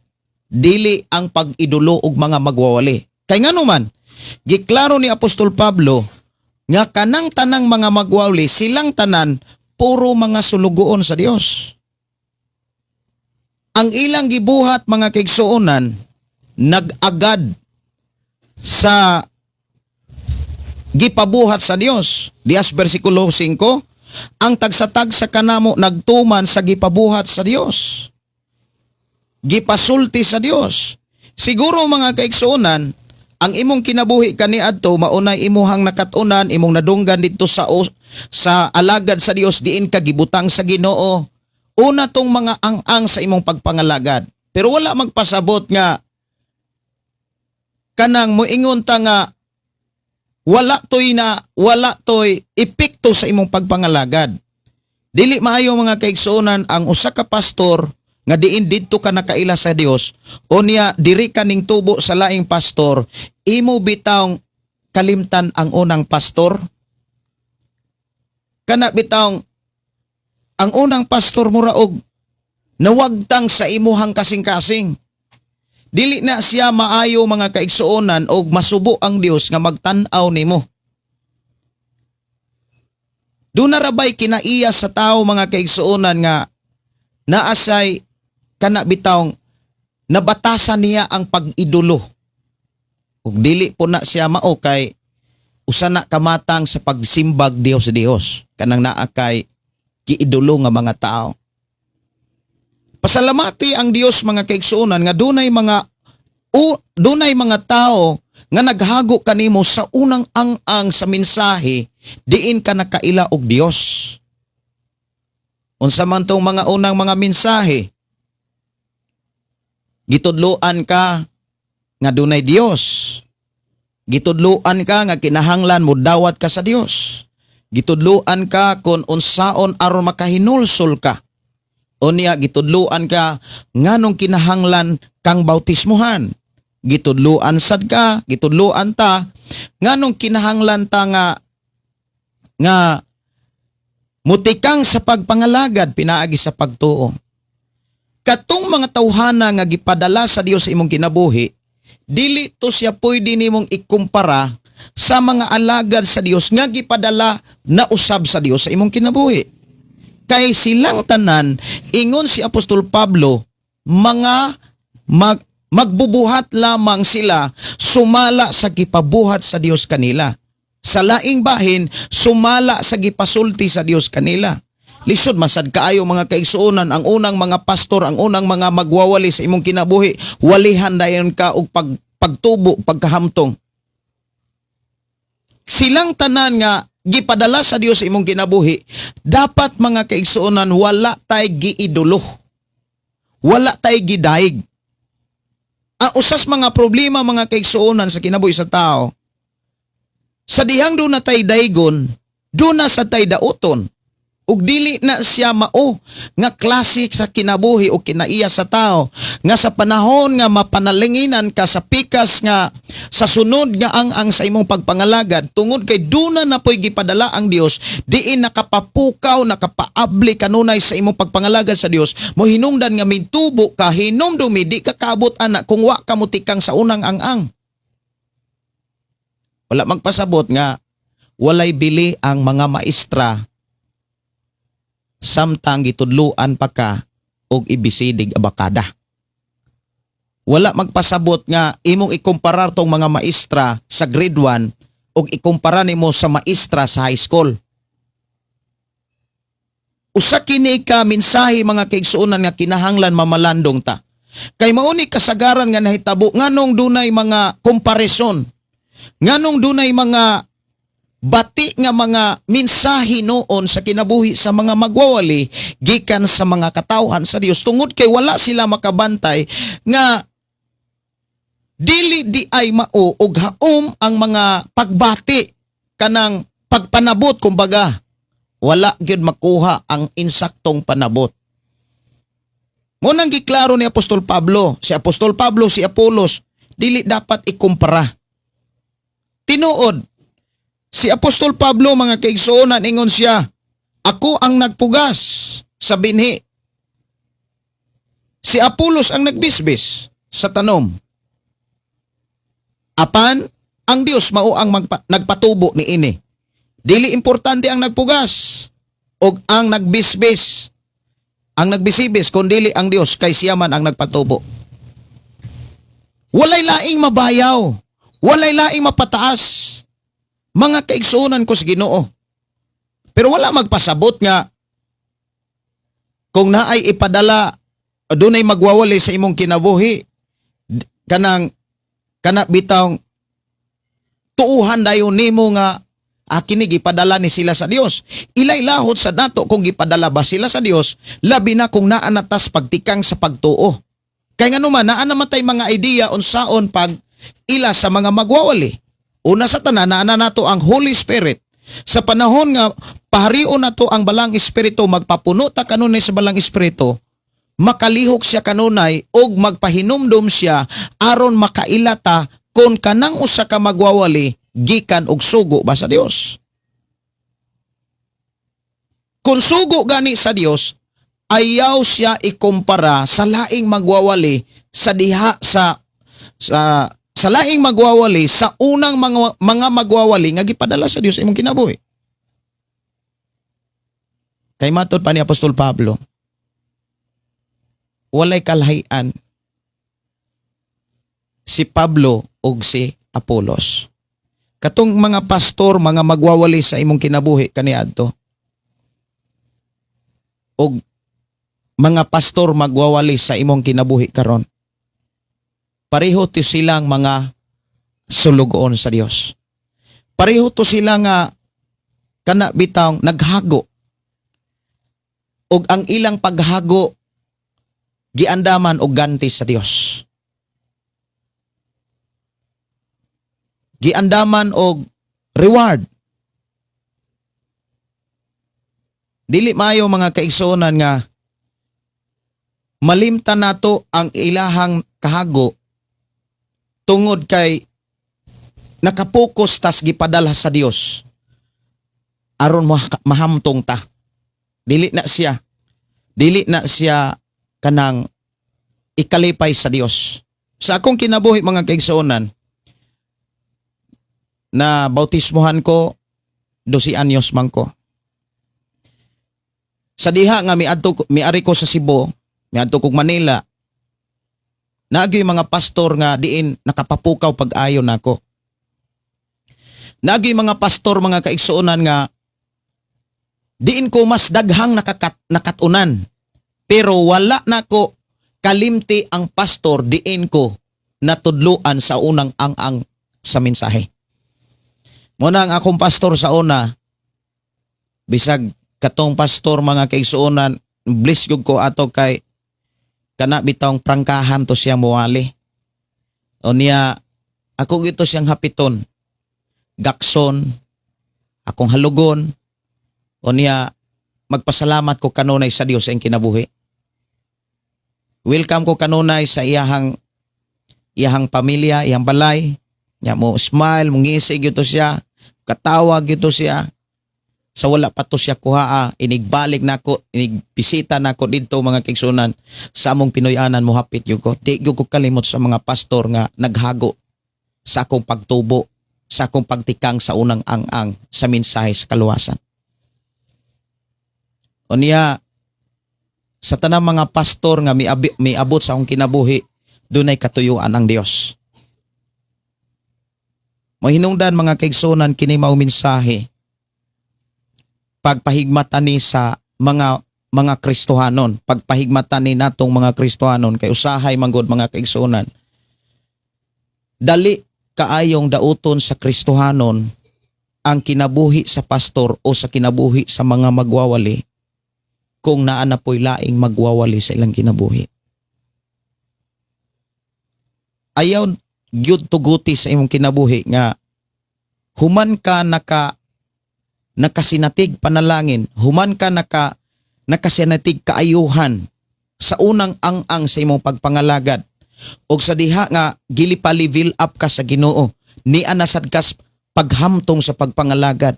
dili ang pag-idolo og mga magwawali. Kay ngano man, giklaro ni Apostol Pablo nga kanang tanang mga magwawali, silang tanan puro mga sulugoon sa Dios. Ang ilang gibuhat, mga kaigsuonan, nag-agad sa gipabuhat sa Dios. Dias versikulo 5, ang tagsa-tagsa kanamo nagtuman sa gipabuhat sa Dios. Gipasulti sa Dios. Siguro, mga kaigsuonan, ang imong kinabuhi kaniadto maunay imuhang nakatunan, imong nadunggan didto sa alagad sa Dios diin ka gibutang sa Ginoo. Una tong mga ang-ang sa imong pagpangalagad. Pero wala magpasabot nga kanang moingon ta nga wala toy epekto sa imong pagpangalagad. Dili maayo, mga kaigsuonan, ang usa ka pastor nga diin didto ka nakaila sa Dios o niya diri ka ning tubo sa laing pastor, imo bitawng kalimtan ang unang pastor. Kana bitawng ang unang pastor mura og nawagtang sa imuhang kasing-kasing. Dili na siya maayo, mga kaigsuonan, og masubo ang Dios nga magtan-aw nimo. Doon na rabay kinaiya sa tao, mga kaigsuonan, nga naasay kana bitawng nabatasan niya ang pag-idolo. Ug dili po na siya mao kay usa na kamatang sa pagsimbag Dios sa Dios kanang naa kay giidolo nga mga tao. Pasalamati ang Dios, mga kaigsuonan, nga dunay mga tao nga naghago kanimo sa unang ang-ang sa mensahe diin ka nakaila og Dios. Unsa man tong mga unang mga mensahe? Gitudloan ka nga dunay Dios. Gitudloan ka nga kinahanglan mo dawat ka sa Dios. Gitudloan ka kung unsaon aron makahinulsol ka. Unya gitudloan ka nganong kinahanglan kang bautismuhan. Gitudloan sad ka, gitudloan ta nganong kinahanglan ta nga mutikang sa pagpangalagad pinaagi sa pagtuo. Katong mga tawhana nga gipadala sa Dios sa imong kinabuhi, dili to siya pwede nimong ikumpara sa mga alagad sa Dios nga gipadala na usab sa Dios sa imong kinabuhi. Kay silang tanan, ingon si Apostol Pablo, mga magbubuhat lamang sila sumala sa gipabuhat sa Dios kanila. Sa laing bahin, sumala sa gipasulti sa Dios kanila. Lisod masad kaayo, mga kaigsuonan, ang unang mga pastor, ang unang mga magwawali sa imong kinabuhi, walihan dayon ka og pagtubo, pagkahamtong. Silang tanan nga gipadala sa Dios sa imong kinabuhi, dapat, mga kaigsuonan, wala tay giidolo. Wala tay gidaig. Ang usas mga problema, mga kaigsuonan, sa kinabuhi sa tao, sa dihang duna tay daygon, duna sa tay dauton. Ug dili na siya mao nga klase sa kinabuhi o kinaiya sa tao nga sa panahon nga mapanalinginan ka sa pikas nga sa sunod nga ang sa imong pagpangalagad tungod kay duna na po'y gipadala ang Dios, diin nakapapukaw, nakapaabli kanunay sa imong pagpangalagad sa Dios, mo hinungdan nga mitubo ka, hinumdumi di ka kaabot ana kung wa ka motikang sa unang ang-ang. Wala magpasabot nga walay bili ang mga maestra samtang gitudluan pa ka og ibisidig abakada. Wala magpasabot nga imong ikumparar tong mga maestra sa grade 1 og ikumpara nimo sa maestra sa high school. Usa kini ka mensahe, mga kaigsuonan, nga kinahanglan mamalandong ta. Kay mao ni kasagaran nga nahitabo, nganong dunay mga komparison. Nganong dunay mga bati nga mga mensahe noon sa kinabuhi sa mga magwawali gikan sa mga katawhan sa Dios, tungod kay wala sila makabantay nga dili di ay mao og haom ang mga pagbati kanang pagpanabot. Kumbaga, wala gyud makuha ang insaktong panabot. Mao nang giklaro ni Apostol Pablo, si Apostol Pablo, si Apolos, dili dapat ikumpara. Tinuod, si Apostol Pablo, mga kaigsuonan, ingon siya, "Ako ang nagpugas sa binhi. Si Apolos ang nagbisbis sa tanom. Apan, ang Dios mao ang nagpatubo ni ini." Dili importante ang nagpugas o ang nagbisbis. Ang nagbisibis, kundili ang Dios kay siya man ang nagpatubo. Walay laing mabayaw. Walay laing mapataas, mga kaigsuonan ko sa Ginoo. Pero wala magpasabot nga kung naay ipadala, dunay magwawali sa imong kinabuhi, kanang kana bitawng tuuhan dayon nimo nga kini gipadala ni sila sa Dios. Ilay lahot sa nato kung gipadala ba sila sa Dios, labi na kung naa na tas pagtikang sa pagtuo. Kay nganuman naa naman tay mga idea unsaon pag ila sa mga magwawali. Una sa tanan, naa na nato ang Holy Spirit. Sa panahon nga paharion nato ang Balang Espiritu, magpapuno ta kanunay sa Balang Espiritu, makalihok siya kanunay ug magpahinumdum siya aron makaila ta kung kanang usa ka magwawali gikan og sugo ba sa Dios. Kung sugo gani sa Dios, ayaw siya ikumpara sa laing magwawali sa diha sa laing magwawali sa unang mga magwawali nga gipadala sa Dios imong kinabuhi. Kay matod pa ni Apostol Pablo, walay kalahian si Pablo ug si Apolos. Katong mga pastor, mga magwawali sa imong kinabuhi kaniadto, og mga pastor magwawali sa imong kinabuhi karon, pareho to silang mga sulugoon sa Dios. Pareho to sila nga kana bitawng naghago. Og ang ilang paghago giandaman og ganti sa Dios. Giandaman og reward. Dili maayo, mga kaigsuonan, nga malimtan nato ang ilahang kahago tungod kay nakapokus tas gipadala sa Dios aron mahamtong ta. Dili na siya kanang ikalipay sa Dios. Sa akong kinabuhi, mga kaigsuonan, na bautismohan ko, 12 anyos man ko. Sa diha nga miadto, miari ko sa Cebu, miadto kog Manila, naagyo'y mga pastor nga diin nakapapukaw pag-ayo nako. Naagyo'y mga pastor, mga kaigsuonan, nga diin ko mas daghang nakatunan. Pero wala nako kalimti ang pastor diin ko natudluan sa unang ang-ang sa mensahe. Mao na ang akong pastor sa una, bisag katong pastor, mga kaigsuonan, bless gyud ko ato kay kana bitawng prangkahan to siya muwali. O niya, ako gito siyang hapiton. Gakson, akong halugon. O niya, Magpasalamat ko kanunay sa Dios sa iyang kinabuhi. Welcome ko kanunay sa iyahang iyahang pamilya, iyang balay. Nya mo smile, mo ngisi gyud to siya, katawag gyud to siya. Sa wala pa to siya kuhaa, inigbalik nako, inigbisita nako didto, mga kaigsuonan, sa among Pinoy-anan, mohapit gyud ko. Di gyud ko kalimot sa mga pastor nga naghago sa akong pagtubo, sa akong pagtikang sa unang ang-ang sa mensahe sa kaluwasan. Unya, sa tanang mga pastor nga miabot sa akong kinabuhi, dunay katuyuan ang Dios. Mahinungdan, mga kaigsunan, kini mao mensahe pagpahigmatan ni sa mga Kristohanon, pagpahigmatan ni natong mga Kristohanon, kay usahay manggod, mga kaigsunan, dali kaayong dauton sa Kristohanon ang kinabuhi sa pastor o sa kinabuhi sa mga magwawali kung naa na po'y laing magwawali sa ilang kinabuhi. Ayaw gyud tuguti sa imong kinabuhi nga human ka nakasinatig panalangin, human ka nakasinatig kaayuhan sa unang ang-ang sa imong pagpangalagad og sa diha nga gilipa-level up ka sa Ginoo, ni anasad kas paghamtong sa pagpangalagad.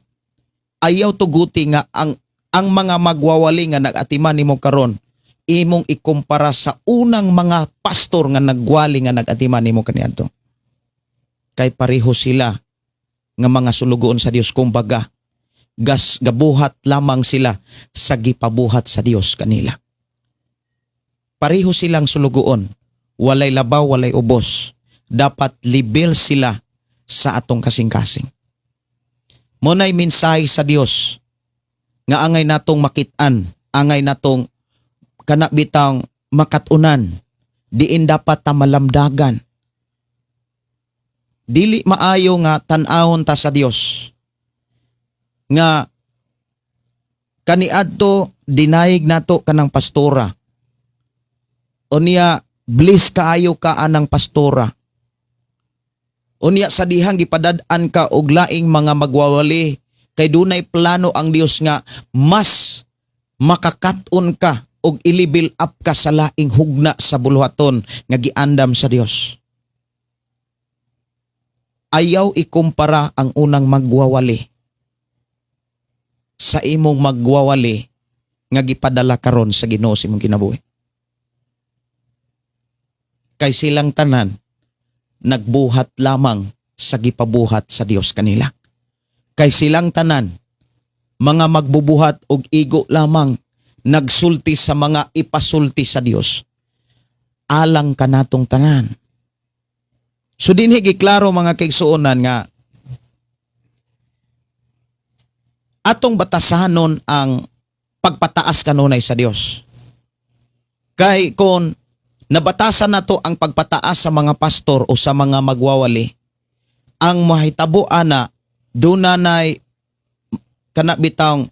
Ayaw tuguti nga ang mga magwawali nga nag-atiman nimo karon imong ikumpara sa unang mga pastor nga nagwali nga nag-atiman nimo kaniadto. Kay pareho sila nga mga sulugoon sa Dios, kumbaga gas gabuhat lamang sila sa gipabuhat sa Dios kanila. Pareho silang sulugoon, walay labaw, walay ubos. Dapat level sila sa atong kasing-kasing. Muna'y mensahe sa Dios nga angay natong makit-an, angay natong kana bitang makatunan, diin dapat ta malamdagan. Dili maayo nga tan-awon ta sa Dios nga kaniadto dinayig nato kanang pastora. Unya bless kaayo ka anang pastora. Unya sa dihang gipadad-an ka og laing mga magwawali kay dunay plano ang Dios nga mas makakat-on ka og i-level up ka sa laing hugna sa buluhaton nga giandam sa Dios. Ayaw ikumpara ang unang magwawali sa imong magwawali nga gipadala karon sa Ginoo sa imong kinabuhi. Kay silang tanan nagbuhat lamang sa gipabuhat sa Dios kanila. Kay silang tanan mga magbubuhat og igo lamang nagsulti sa mga ipasulti sa Dios alang kanatong tanan. So dinhi giklaro, mga kaigsuonan, nga atong batasanon ang pagpataas kanunay sa Dios. Kay kon nabatasan nato ang pagpataas sa mga pastor o sa mga magwawali, ang mahitabo ana, dunanay kana bitang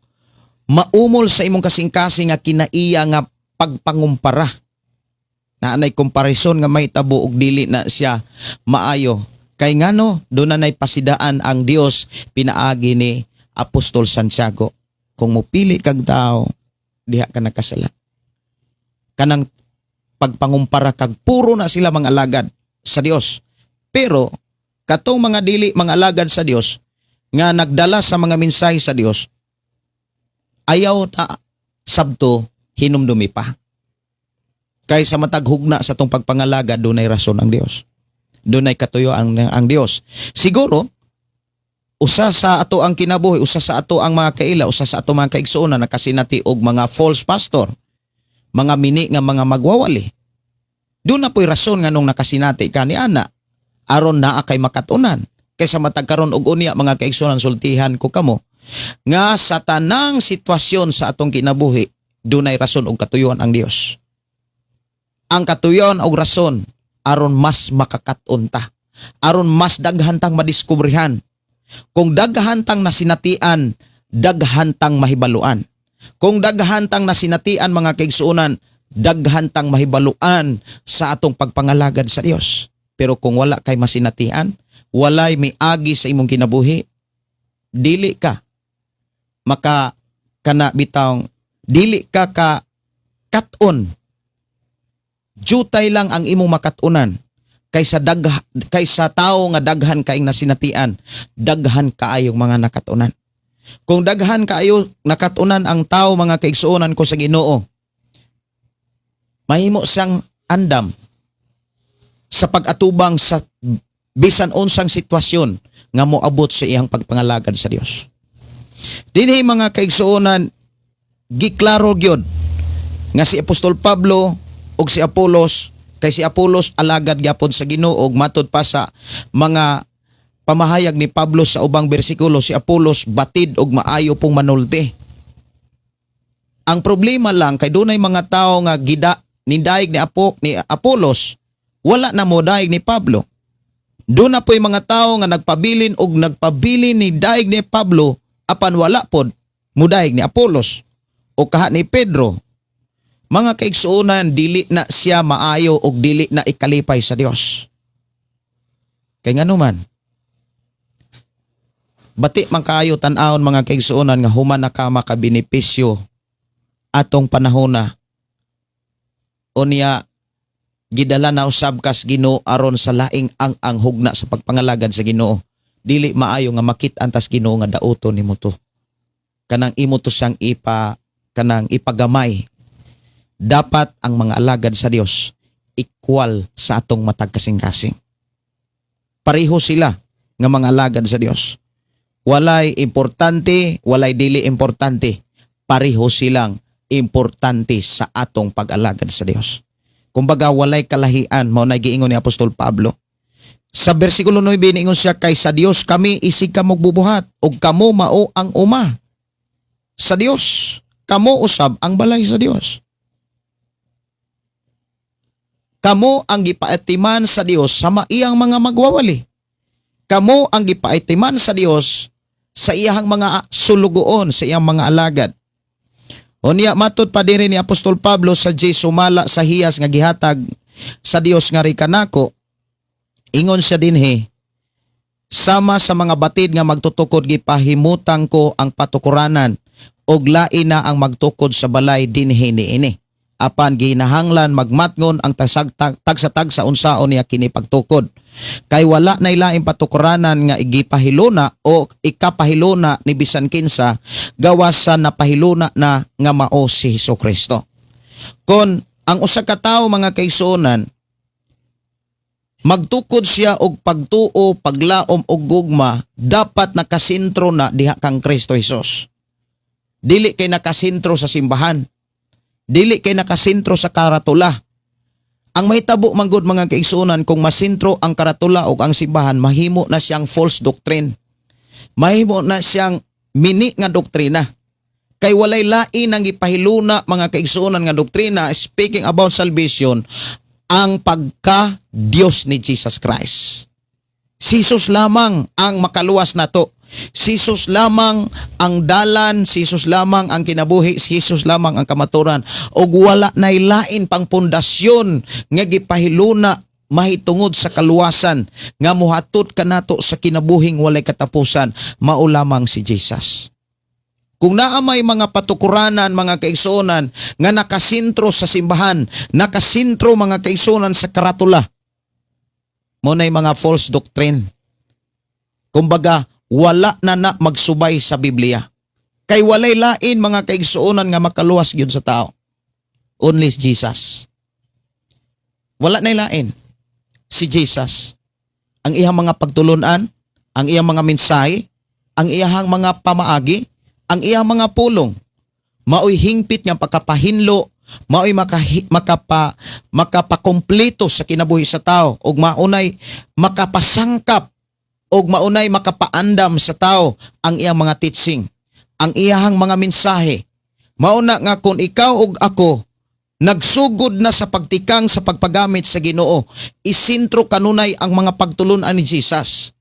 maumol sa imong kasing-kasing nga kinaiya nga pagpangumpara. Naanay komparison nga mahitabo og dili na siya maayo. Kay ngano, dunanay pasidaan ang Dios pinaagi ni Apostol Santiago. Kung mupili kag tao, diha ka nakasala. Kanang pagpangumpara kag puro na sila mga alagad sa Dios. Pero katong mga dili mga alagad sa Dios nga nagdala sa mga mensahe sa Dios, ayaw ta sabto hinumdumi pa. Kay sa matag hugna sa tong pagpangalagad, dunay rason ang Dios. Dunay katuyo ang Dios. Siguro usa sa ato ang kinabuhi, usa sa ato ang mga kaila, usa sa ato mga kaigsuonan nakasinati og mga false pastor, mga mini nga mga magwawali. Doon na po'y rason nga nung nakasinati ka ni ana, aron naa kay makatunan. Kaysa matag karon og unya, mga kaigsuonan, sultihan ko kamo nga sa tanang sitwasyon sa atong kinabuhi, dunay rason og katuyuan ang Dios. Ang katuyuan og rason aron mas makakat-on ta, aron mas daghan tang madiskubrehan. Kung daghan tang nasinatian, daghan tang mahibaluan. Kung daghan tang nasinatian, mga kaigsuonan, daghan tang mahibaluan sa atong pagpangalagad sa Dios. Pero kung wala kay masinatian, walay miagi sa imong kinabuhi, dili ka maka kana bitawng Dili ka ka kat-on. Jutay lang ang imong makatunan kaysa tao nga daghan kaing nasinatian, daghan kaayong mga nakatunan. Kung daghan kaayo nakatunan ang tao, mga kaigsuonan ko sa Ginoo, mahimo siyang andam sa pag-atubang sa bisan unsang sitwasyon nga moabot sa iyang pagpangalagad sa Dios. Dinhi, mga kaigsuonan, giklaro gyud nga si Apostol Pablo ug si Apolos, kay si Apolos alagad gyapon sa Ginoo, ug matud pa sa mga pamahayag ni Pablo sa ubang bersikulo, si Apolos batid og maayo pong manulti. Ang problema lang kay dunay mga tawo nga gida nidaig ni Apolos, wala na modaig ni Pablo. Doon na po'y mga tao nga nagpabilin og nagpabilin ni daig ni Pablo apan wala pod mudaig ni Apolos o kaha ni Pedro. Mga kaigsuonan, dili na siya maayo og dili na ikalipay sa Dios. Kay ngano man, bati man kaayo tan-awon, mga kaigsuonan, nga human na ka makabenepisyo atong panahona, unya gidala na usab kas Ginoo aron sa laing ang hugna sa pagpangalagad sa Ginoo, dili maayo nga makit-an tas Ginoo nga dauton nimo to, kanang imo to siyang ipa kanang ipagamay. Dapat ang mga alagad sa Dios equal sa atong matag kasing-kasing. Pareho sila nga mga alagad sa Dios. Walay importante, walay dili importante. Pareho silang importante sa atong pag-alagad sa Dios. Kumbaga walay kalahian, mao na giingon ni Apostol Pablo. Sa bersikulo 9, niingon siya, "Kay sa Dios kami isig ka magbubuhat ug kamo mao ang uma sa Dios. Kamo usab ang balay sa Dios." Kamo ang gipaatiman sa Dios sa iyang mga magwawali. Kamo ang gipaatiman sa Dios sa iyang mga sulugoon, sa iyang mga alagad. Unya matud pa diri ni Apostol Pablo sa sumala sa hiyas nga gihatag sa Dios nga kanako, ingon siya dinhi, "Sama sa mga batid nga magtutukod, gipahimutang ko ang patukuranan og lain na ang magtukod sa balay dinhi niini. Apan ginahanglan magmatngon ang tagsa-tagsa unsaon niya kini pagtukod. Kay wala na laing patukuranan nga igipahiluna o ikapahiluna ni bisan kinsa gawas sa napahiluna na nga mao si Hesus Kristo." Kon ang usa ka tawo, mga kaigsuonan, magtukod siya og pagtuo, paglaom og gugma, dapat nakasentro na diha kang Kristo Hesus. Dili kay nakasentro sa simbahan. Dili kay nakasentro sa karatula. Ang mahitabo man gud, mga kaigsuonan, kung masentro ang karatula o ang simbahan, mahimo na siyang false doctrine. Mahimo na siyang mini nga doktrina. Kay walay lain ang ipahiluna, mga kaigsuonan, nga doktrina speaking about salvation ang pagka Dios ni Jesus Christ. Si Jesus lamang ang makaluwas nato. Si Jesus lamang ang dalan, si Jesus lamang ang kinabuhi, si Jesus lamang ang kamaturan. Ug wala nay lain pang pundasyon nga gipahiluna mahitungod sa kaluwasan nga muhatod kanato sa kinabuhing walay katapusan, mao lamang si Jesus. Kung naa may mga patukuranan, mga kaigsuonan, nga nakasentro sa simbahan, nakasentro, mga kaigsuonan, sa karatula, mao nay mga false doctrine. Kumbaga, wala na na magsubay sa Biblia. Kay walay lain, mga kaigsuonan, nga makaluwas gyud sa tao. Only Jesus. Wala na lain. Si Jesus. Ang iyang mga pagtulunan, ang iyang mga mensahe, ang iyang mga pamaagi, ang iyang mga pulong, maoy hingpit nga pagkapahinlo, maoy makapakumpleto sa kinabuhi sa tao ug maunay makapasangkap ug maunay makapaandam sa tao ang iyang mga teaching, ang iyang mga mensahe. Mauna nga kung ikaw ug ako nagsugod na sa pagtikang sa pagpagamit sa Ginoo, isintro kanunay ang mga pagtulunan ni Jesus.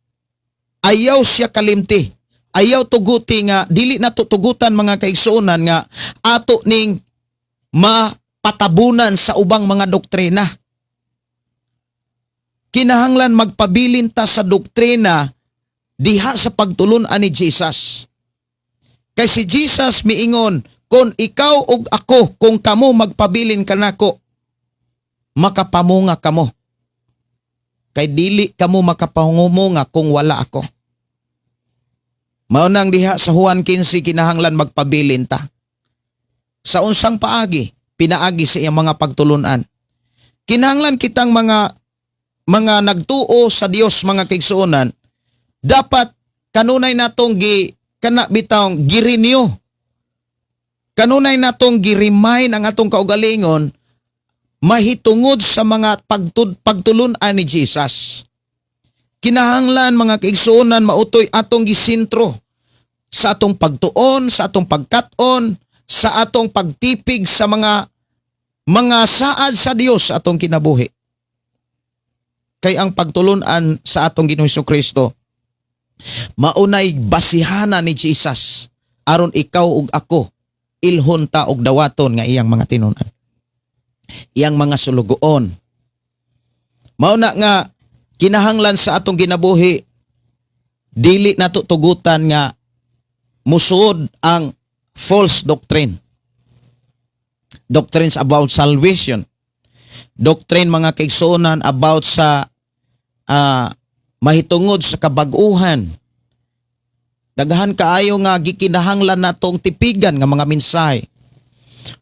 Ayaw siya kalimti. Ayaw tuguti nga dili na tutugutan, mga kaigsuonan, nga ato ning mapatabunan sa ubang mga doktrina. Kinahanglan magpabilin ta sa doktrina diha sa pagtulun-an ni Jesus. Kay si Jesus miingon, Kung ikaw ug ako, kung kamo magpabilin kanako, makapamunga kamo. Kay dili kamo makapamunga kung wala ako. Mao nang diha sa Juan 15, kinahanglan magpabilin ta. Sa unsang paagi? Pinaagi sa iyang mga pagtulunan. Kinahanglan kitang mga nagtuo sa Dios, mga kaigsuonan, dapat kanunay natong gi kana bitawng gi-renew. Kanunay natong gi-remind ang atong kaugalingon mahitungod sa mga pagtulunan ni Jesus. Kinahanglan, mga kaigsuonan, mao to'y atong gisintro sa atong pagtuon, sa atong pagkat-on, sa atong pagtipig sa mga saad sa Dios sa atong kinabuhi. Kay ang pagtulunan sa atong Ginoong Kristo, maunay basihana ni Jesus aron ikaw ug ako ilhon ta og dawaton nga iyang mga tinunan. Iyang mga sulugoon. Mao na nga kinahanglan sa atong kinabuhi, dili nato tugutan nga musuod ang false doctrine. Doctrines about salvation. Doctrine, mga kaigsuonan, about sa mahitungod sa kabag-uhan. Daghan kaayo nga gikinahanglan natong tipigan nga mga mensahe.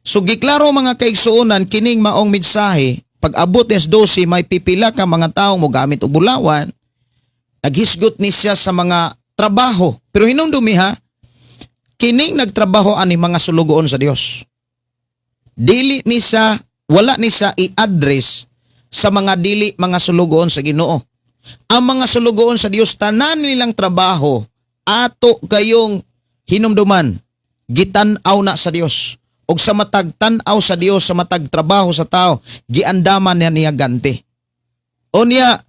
So giklaro, mga kaigsuonan, kining maong mensahe. Pag abot alas 12, may pipila ka mga taong mogamit og bulawan. Naghisgot ni siya sa mga trabaho. Pero hinumdumi ha, kining nagtrabaho ani mga sulugoon sa Dios. Dili ni siya, wala ni siya i-address sa mga dili mga sulugoon sa Ginoo. Ang mga sulugoon sa Dios, tanan nilang trabaho, ato kayong hinumduman, gitan-aw na sa Dios. Og sa matag tan-aw sa Dios sa matag trabaho sa tao, giandaman niya niya ganti. O niya,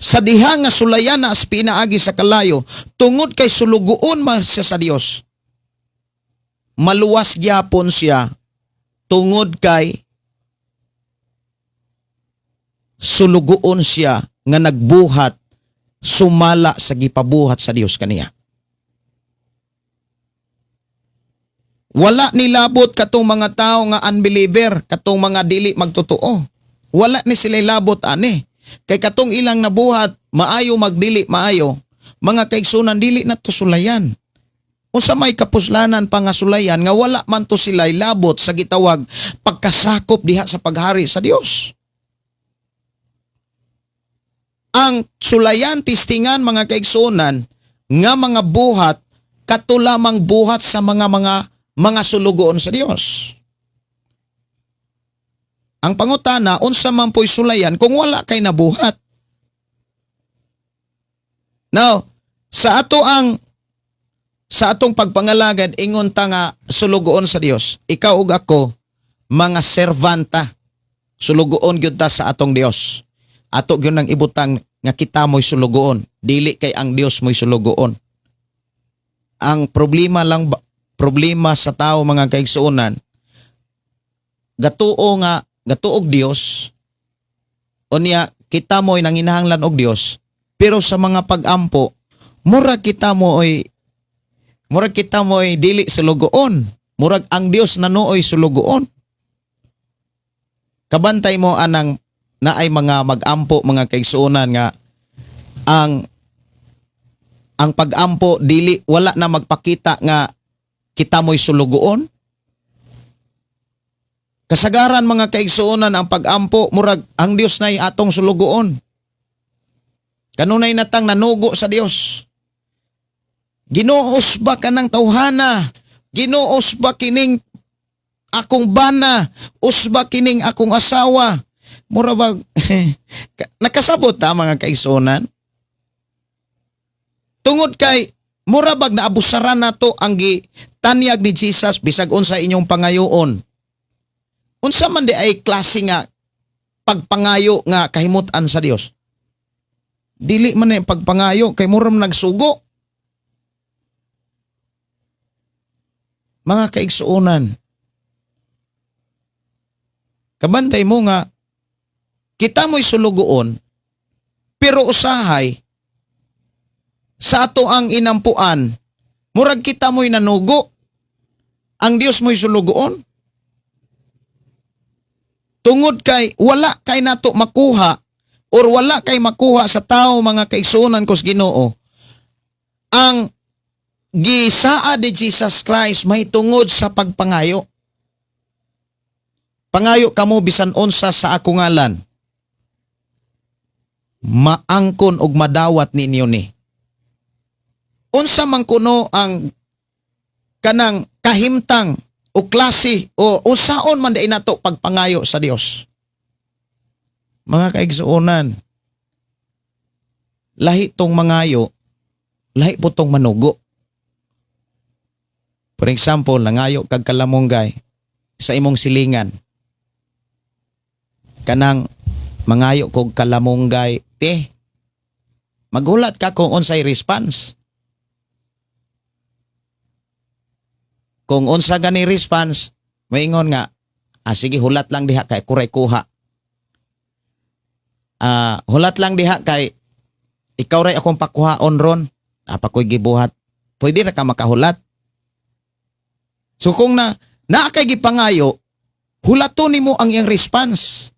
sa diha nga sulayan na as pinaagi sa kalayo, tungod kay sulugoon man siya sa Dios, maluwas gyapon siya tungod kay sulugoon siya nga nagbuhat sumala sa gipabuhat sa Dios kaniya. Wala nilabot katong mga tao nga unbeliever, katong mga dili magtotoo. Wala ni sila labot ani. Kay katong ilang nabuhat, maayo magdili maayo, mga kaigsunan, dili na to sulayan. Unsa may kapuslanan pa nga sulayan nga wala man to sila labot sa gitawag pagkasakop diha sa paghari sa Dios? Ang sulayan, tistingan, mga kaigsunan, nga mga buhat, kato lamang buhat sa mga sulugoon sa Dios. Ang pangutana, unsa man po'y sulayan kung wala kay nabuhat? Now, sa atong pagpangalagad, ingon ta nga sulugoon sa Dios. Ikaw ug ako, mga servanta, sulugoon gyud ta sa atong Dios. Ato gyud nang ibutang nga kita mo'y sulugoon, dili kay ang Dios mo'y sulugoon. Ang problema lang ba, problema sa tao, mga kaigsuonan, gatuo nga gatuog Dios, unya kita mo'y nanginahanglan og Dios, pero sa mga pag-ampo mura kita mo'y dili sulugoon, murag ang Dios nanuoy sulugoon. Kabantay mo anang naay mga mag-ampo, mga kaigsuonan, nga ang pag-ampo dili, wala na magpakita nga kita mo'y sulugoon. Kasagaran, mga kaigsuonan, ang pag-ampo murag ang Dios na'y atong sulugoon. Kanunay natang nanugo sa Dios. Ginoos ba kanang tawhana? Ginoos ba kining akong bana? Usba kining akong asawa? Mura ba nakasabot ta, mga kaigsuonan? Tungod kay mura bag naabusaran nato ang gitanyag ni Jesus, "Bisag unsa inyong pangayoon." Unsa man di ay klase nga pagpangayo nga kahimutan sa Dios? Dili man na pagpangayo kay mura man nagsugo. Mga kaigsuonan, kabantay mo nga kita mo'y sulugoon, pero usahay sa ato ang inampuan, murag kita mo'y nanugo. Ang Dios mo'y sulugoon. Tungod kay wala kay nato makuha or wala kay makuha sa tao, mga kaigsuonan ko sa Ginoo, ang gisaa ni Jesus Christ may tungod sa pagpangayo. "Pangayo kamo bisan unsa sa ako ngalan, maangkon og madawat ninyo ni." Unsa man kuno ang kanang kahimtang o klase o unsaon man diay nato pagpangayo sa Dios? Mga kaigsuonan, lahi tong mangayo, lahi po tong manugo. For example, nangayo kag kalamunggay sa imong silingan. Kanang "Mangayo kog kalamunggay, te." Magulat ka kung unsay response. Kung unsa gani response, moingon nga, "Ah, sige, hulat lang diha kay kuray kuha. Ah, hulat lang diha kay ikaw ray akong pakuhaon ron. Apa ko'y gibuhat." Pwede ra ka makahulat. So kung na naa kay gipangayo, hulaton nimo ang iyang response.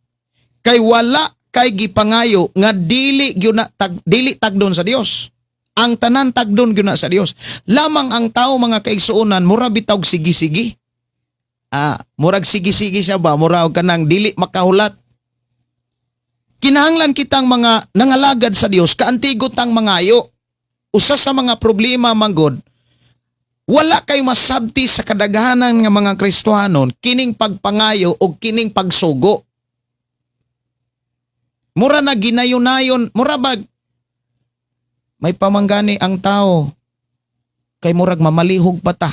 Kay wala kay gipangayo nga dili gyud na tag, dili tagdon sa Dios. Ang tanan tagdon gyud na sa Dios. Lamang ang tao, mga kaigsuonan, mura bitaw sige-sige. Ah, murag sige-sige siya ba, mura og kanang dili makahulat. Kinahanglan kitang mga nangalagad sa Dios, kaantigo tang mangayo. Usa sa mga problema manggod, wala kay masabti sa kadaghanan nga mga Kristohanon kining pagpangayo o kining pagsugo. Mura na ginayon-nayon, mura bag may pamanggani ang tao kay murag mamalihog pa ta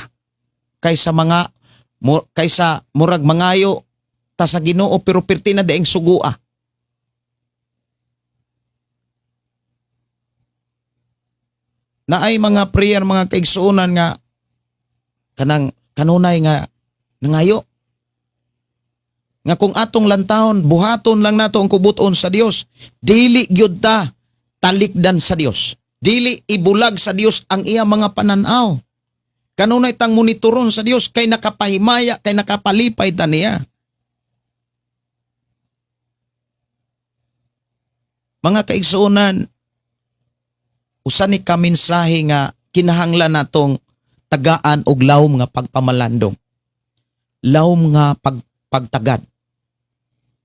kaysa murag mangayo ta sa Ginoo, pero pirti na daing sugua. Naay mga prayer, mga kaigsuonan, nga kanang kanunay nga nangayo nga kung atong lantahon, buhaton lang nato ang kubuton sa Dios, dili gyud ta talikdan sa Dios, dili ibulag sa Dios ang iya mga pananaw. Kanunay tang monitoron sa Dios kay nakapahimaya, kay nakapalipay ta niya. Mga kaigsuonan, usa ni ka mensahe nga kinahanglan natong tagaan og lawom nga pagpamalandong, lawom nga pagtagad.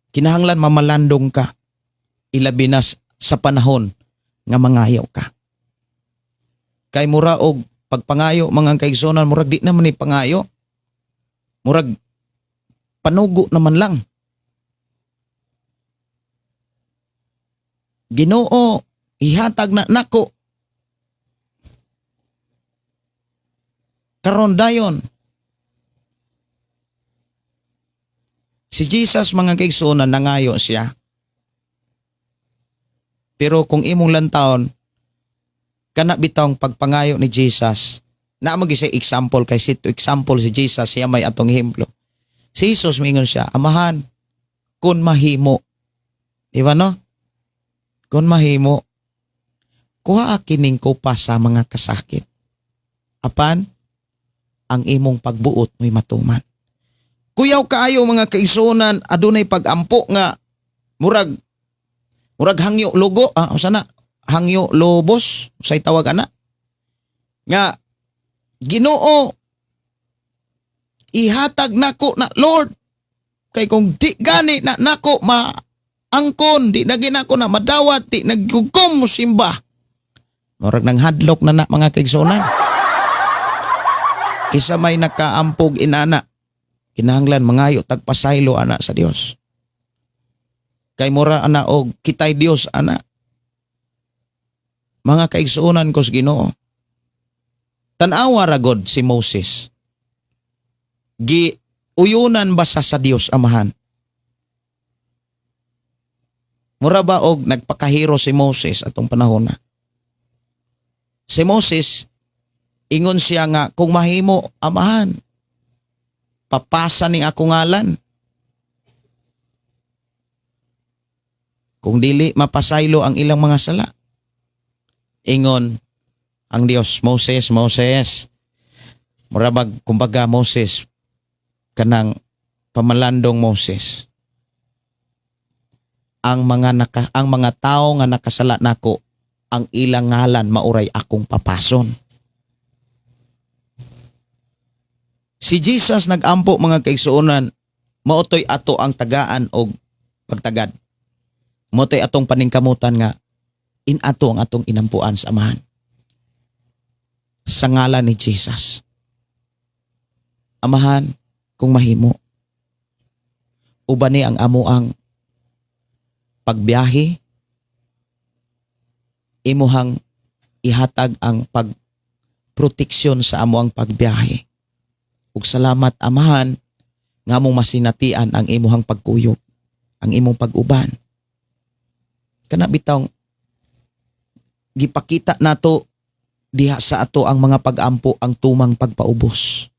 Kinahanglan mamalandong ka, ilabi na sa panahon nga mangayo ka. Kay mura og pagpangayo, mga kaigsuonan, murag di naman ni pangayo, murag panugo naman lang. "Ginoo, ihatag na nako karon dayon." Si Jesus, mga kaigsuonan, nangayo siya. Pero kung imong lantawon, kana bitawng pagpangayo ni Jesus, na mag isa example kay sito example si Jesus, siya may atong ehemplo. Si Jesus, mingon siya, "Amahan, kung mahimo." Di ba, no? "Kung mahimo, kuha kining kopa sa mga kasakit. Apan, ang imong pagbuot mo'y matuman." Kuyaw kaayo, mga kaigsuonan, adunay pagampo nga murag hangyo logo, ah, usa na, hangyo lobos, usay tawag ana. Nga "Ginoo, ihatag nako na, Lord, kay kung di gani na nako maangkon, di na ginako na madawat, di nagugom mo simba." Murag nang hadlok na na, mga kaigsuonan. Kisa may nakaampog inana, kinahanglan mangayo tagpasaylo ana sa Dios. Kay mura ana og kitay Dios ana. Mga kaigsuonan ko sa Ginoo, tan-awa ra god si Moses. Gi uyunan ba sa Dios Amahan? Mura ba og nagpakahero si Moses atong panahon na? Si Moses, ingon siya nga, "Kung mahimo, Amahan, papasa ning ako ngalan." Kung dili mapasaylo ang ilang mga sala. Ingon ang Dios, "Moses, Moses." Mura bag, kumbaga, "Moses, Kanang pamalandong Moses. Ang mga tao nga nakasala nako, ang ilang ngalan mauray akong papason. Si Jesus nagampo, mga kaigsuonan, maotoy ato ang tagaan og pagtagad. Maotoy atong paningkamutan nga inato ang atong inampuan sa Amahan. Sa ngalan ni Jesus. Amahan, kung mahimo, ubani ang amo ang pagbiyahe, imuhang ihatag ang pagproteksyon sa amo ang pagbiyahe. Ug salamat, Amahan, nga among masinatian ang imuhang pagkuyog, ang imong pag-uban. Kana bitawng gipakita nato diha sa ato ang mga pag-ampo ang tumang pagpaubos.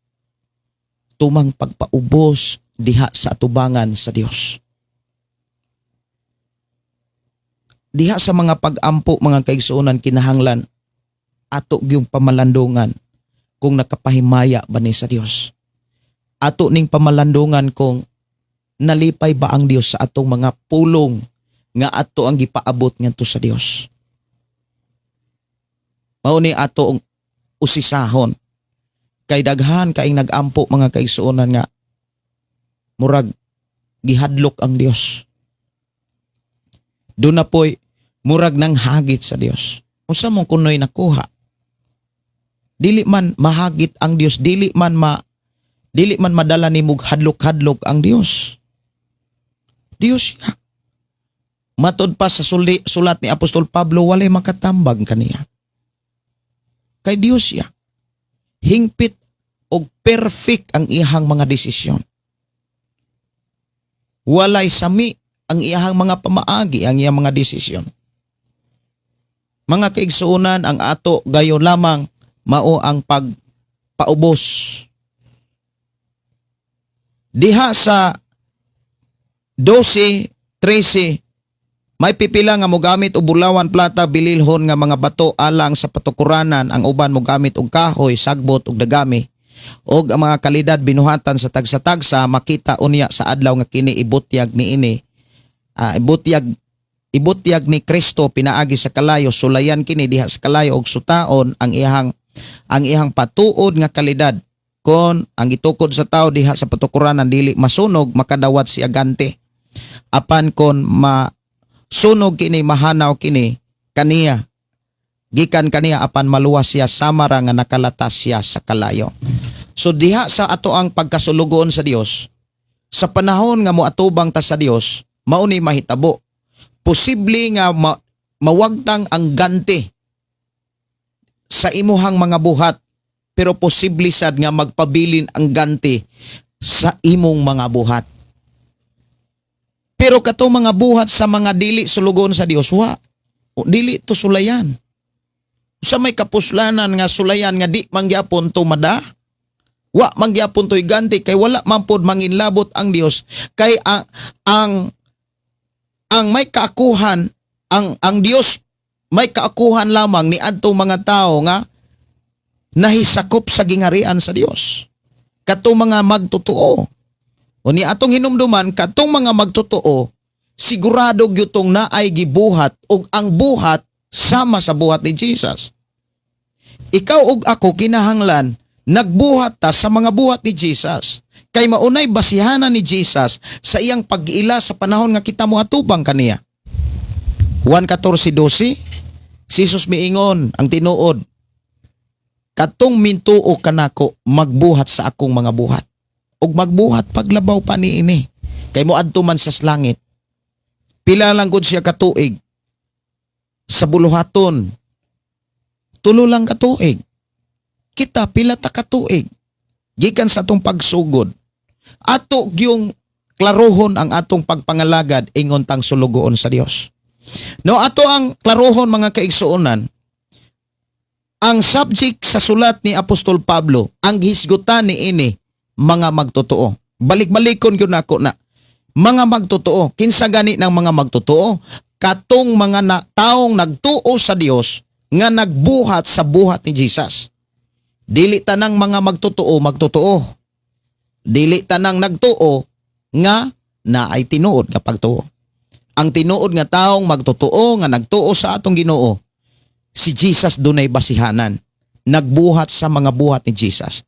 Tumang pagpaubos diha sa atubangan sa Dios. Diha sa mga pag-ampo, mga kaigsuonan, kinahanglan ato gyung pamalandungan kung nakapahimaya ba ni sa Dios. Ato ning pamalandungan kung nalipay ba ang Dios sa atong mga pulong nga ato ang gipaabot ngadto sa Dios. Mao ni ato ang usisahon kay daghan kaing nag-ampo, mga kaigsuonan, nga murag gihadlok ang Dios. Doon na po'y murag nang hagit sa Dios. Unsa mong kunoy nakuha? Dili man mahagit ang Dios, dili man madala nimog hadlok-hadlok ang Dios. Dios siya. Matod pa sa sulat ni Apostol Pablo, walay makatambag kaniya. Kay Dios siya. Hingpit og perfect ang iyang mga desisyon. Walay sami ang iyang mga pamaagi, ang iyang mga desisyon. Mga kaigsuonan, ang ato gayon lamang mao ang pagpaubos. Diha sa 12:13, may pipila nga mogamit og bulawan, plata, bililhon nga mga bato alang sa patukuranan, ang uban mogamit og kahoy, sagbot ug dagami. Og ang mga kalidad binuhatan sa tagsa-tagsa makita unya sa adlaw nga kini ibutyag niini. Ibutyag ni Kristo pinaagi sa kalayo, sulayan kini diha sa kalayo og sutaon ang iyang patuod nga kalidad. Kon ang gitukod sa tao diha sa patukuranan dili masunog, makadawat siya ganti. Apan kon masunog kini, mahanaw kini kaniya gikan kaniya, apan maluwas siya sama ra nga nakalatas siya sa kalayo. So diha sa ato ang pagkasulugoon sa Dios sa panahon nga moatubang ta sa Dios, mao ni mahitabo. Posible nga mawagtang ang ganti sa imuhang mga buhat, pero posible sad nga magpabilin ang ganti sa imong mga buhat. Pero kato mga buhat sa mga dili sulugoon sa Dios, wa. O, dili to sulayan. Sa may kapuslanan nga sulayan nga di mangyapon to mada. Wa mangyapon to'y ganti kay wala man pod manginlabot ang Dios kay ang may kaakuhan ang Dios may kaakuhan lamang ni adtong mga tao nga nahisakop sa gingharian sa Dios. Katong mga magtotoo. O ni atong hinumduman, katong mga magtotoo, sigurado gyutong naay gibuhat ug ang buhat sama sa buhat ni Jesus. Ikaw ug ako kinahanglan nagbuhat ta sa mga buhat ni Jesus. Kay maunay basihanan ni Jesus sa iyang pag-iila sa panahon nga kita moatubang kaniya. Juan 14:12, si Jesus miingon ang tinuod, "Katong mintuo kanako magbuhat sa akong mga buhat ug magbuhat paglabaw pa niini kay moadto man sa langit." Pila lang gud siya katuig sa buluhaton? 3 lang katuig. Kita, pila ta katuig gikan sa atong pagsugod? Ato gyung klarohon ang atong pagpangalagad ingon tang sulugoon sa Dios. No, ato ang klarohon, mga kaigsuonan, ang subject sa sulat ni Apostol Pablo, ang gihisgutan ni ini mga magtotoo. Balik-balikon gyud nako na. Mga magtotoo, kinsa gani ng mga magtotoo? Katong mga taong nagtuo sa Dios nga nagbuhat sa buhat ni Jesus. Dili tanang mga magtotoo magtotoo. Dili tanang nagtuo nga naay tinuod nga pagtuo. Ang tinuod nga taong magtotoo nga nagtuo sa atong Ginoo, si Jesus dunay basihanan. Nagbuhat sa mga buhat ni Jesus.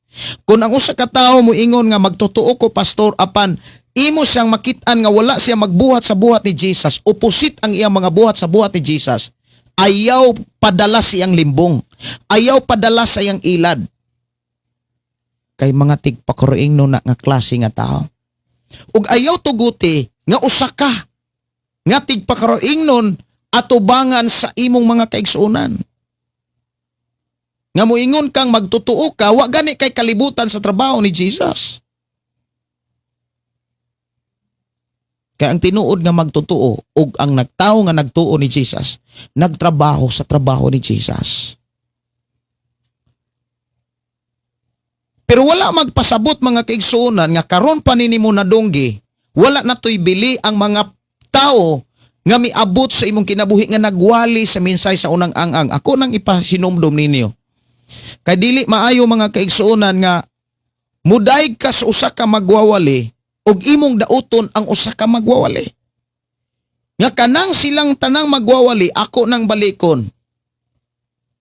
Kung ang usa ka tawo moingon nga magtotoo ko, pastor, apan imo siyang makit-an nga wala siya magbuhat sa buhat ni Jesus, opposite ang iyang mga buhat sa buhat ni Jesus, ayaw padala siyang limbong. Ayaw padala sa iyang ilad. Kay mga tigpakuroing no na nga klase nga tao. Ug ayaw tuguti nga usa ka nga tigpakaroing nun atubangan sa imong mga kaigsuonan. Nga moingon kang magtotoo ka, wa gani kay kalibutan sa trabaho ni Jesus. Kay ang tinuod nga magtotoo ug ang nagtao nga nagtuo ni Jesus, nagtrabaho sa trabaho ni Jesus. Pero wala magpasabot, mga kaigsuonan, nga karon pa nimo nadunggi, wala na to'y bili ang mga tao nga miabot sa imong kinabuhi nga nagwali sa minsay sa unang ang-ang. Ako nang ipasinumdum ninyo. Kay dili maayo, mga kaigsuonan, nga mudaig ka sa usa ka magwawali ug imong dauton ang usa ka magwawali. Nga kanang silang tanang magwawali ako nang balikon.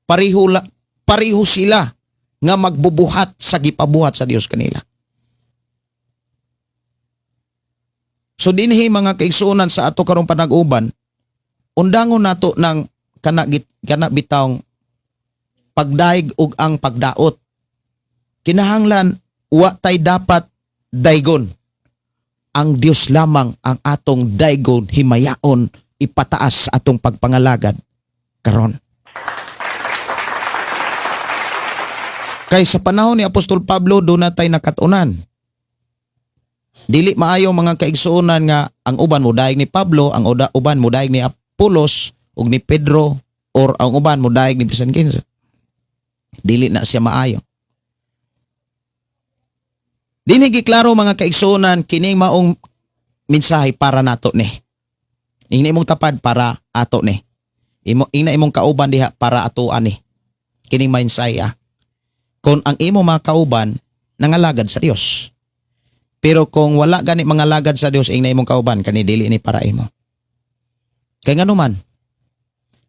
Pareho sila nga magbubuhat sa gipabuhat sa Dios kanila. So dinhi, mga kaigsuonan, sa ato karong panag-uban, undangon nato ng kana bitawng pagdaig ug ang pagdaot. Kinahanglan wa tay dapat daygon. Ang Dios lamang ang atong daygon, himayaon, ipataas sa atong pagpangalagad karon. Kay sa panahon ni Apostol Pablo, doon na tay nakatunan. Dili maayo, mga kaigsuonan, nga ang uban mo daig ni Pablo, ang uban mo daig ni Apolos ug ni Pedro or ang uban mo daig ni bisan kinsa. Dili na siya maayo. Dinhi giklaro, mga kaigsuonan, kining maong mensahe para nato ni. Ingna imong tapad, para ato ni. Ingna imong kauban diha, para ato ani. Kining mensahe ah. Kung ang imo mga kauban nangalagad sa Dios. Pero kung wala gani mga lagad sa Dios, ingna imong kauban, kani dili ni para imo. Kay ngano man,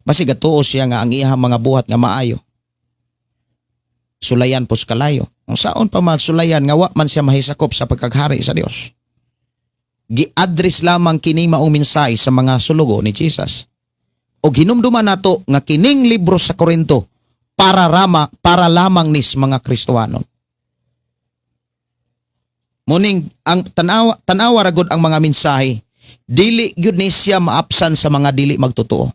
basi gatuo siya nga ang iyang mga buhat nga maayo. Sulayan pos kalayo. Kung saon pa man sulayan nga wa man siya mahisakop sa pagkaghari sa Dios. Gi-address lamang kini maong mensahe sa mga sulugo ni Jesus. O hinumduman nato nga kining libro sa Korinto para lamang nis mga Kristohanon. Muning ang tanawa tanawa ra gud ang mga mensahe, dili gyud ni siya maapsan sa mga dili magtotoo.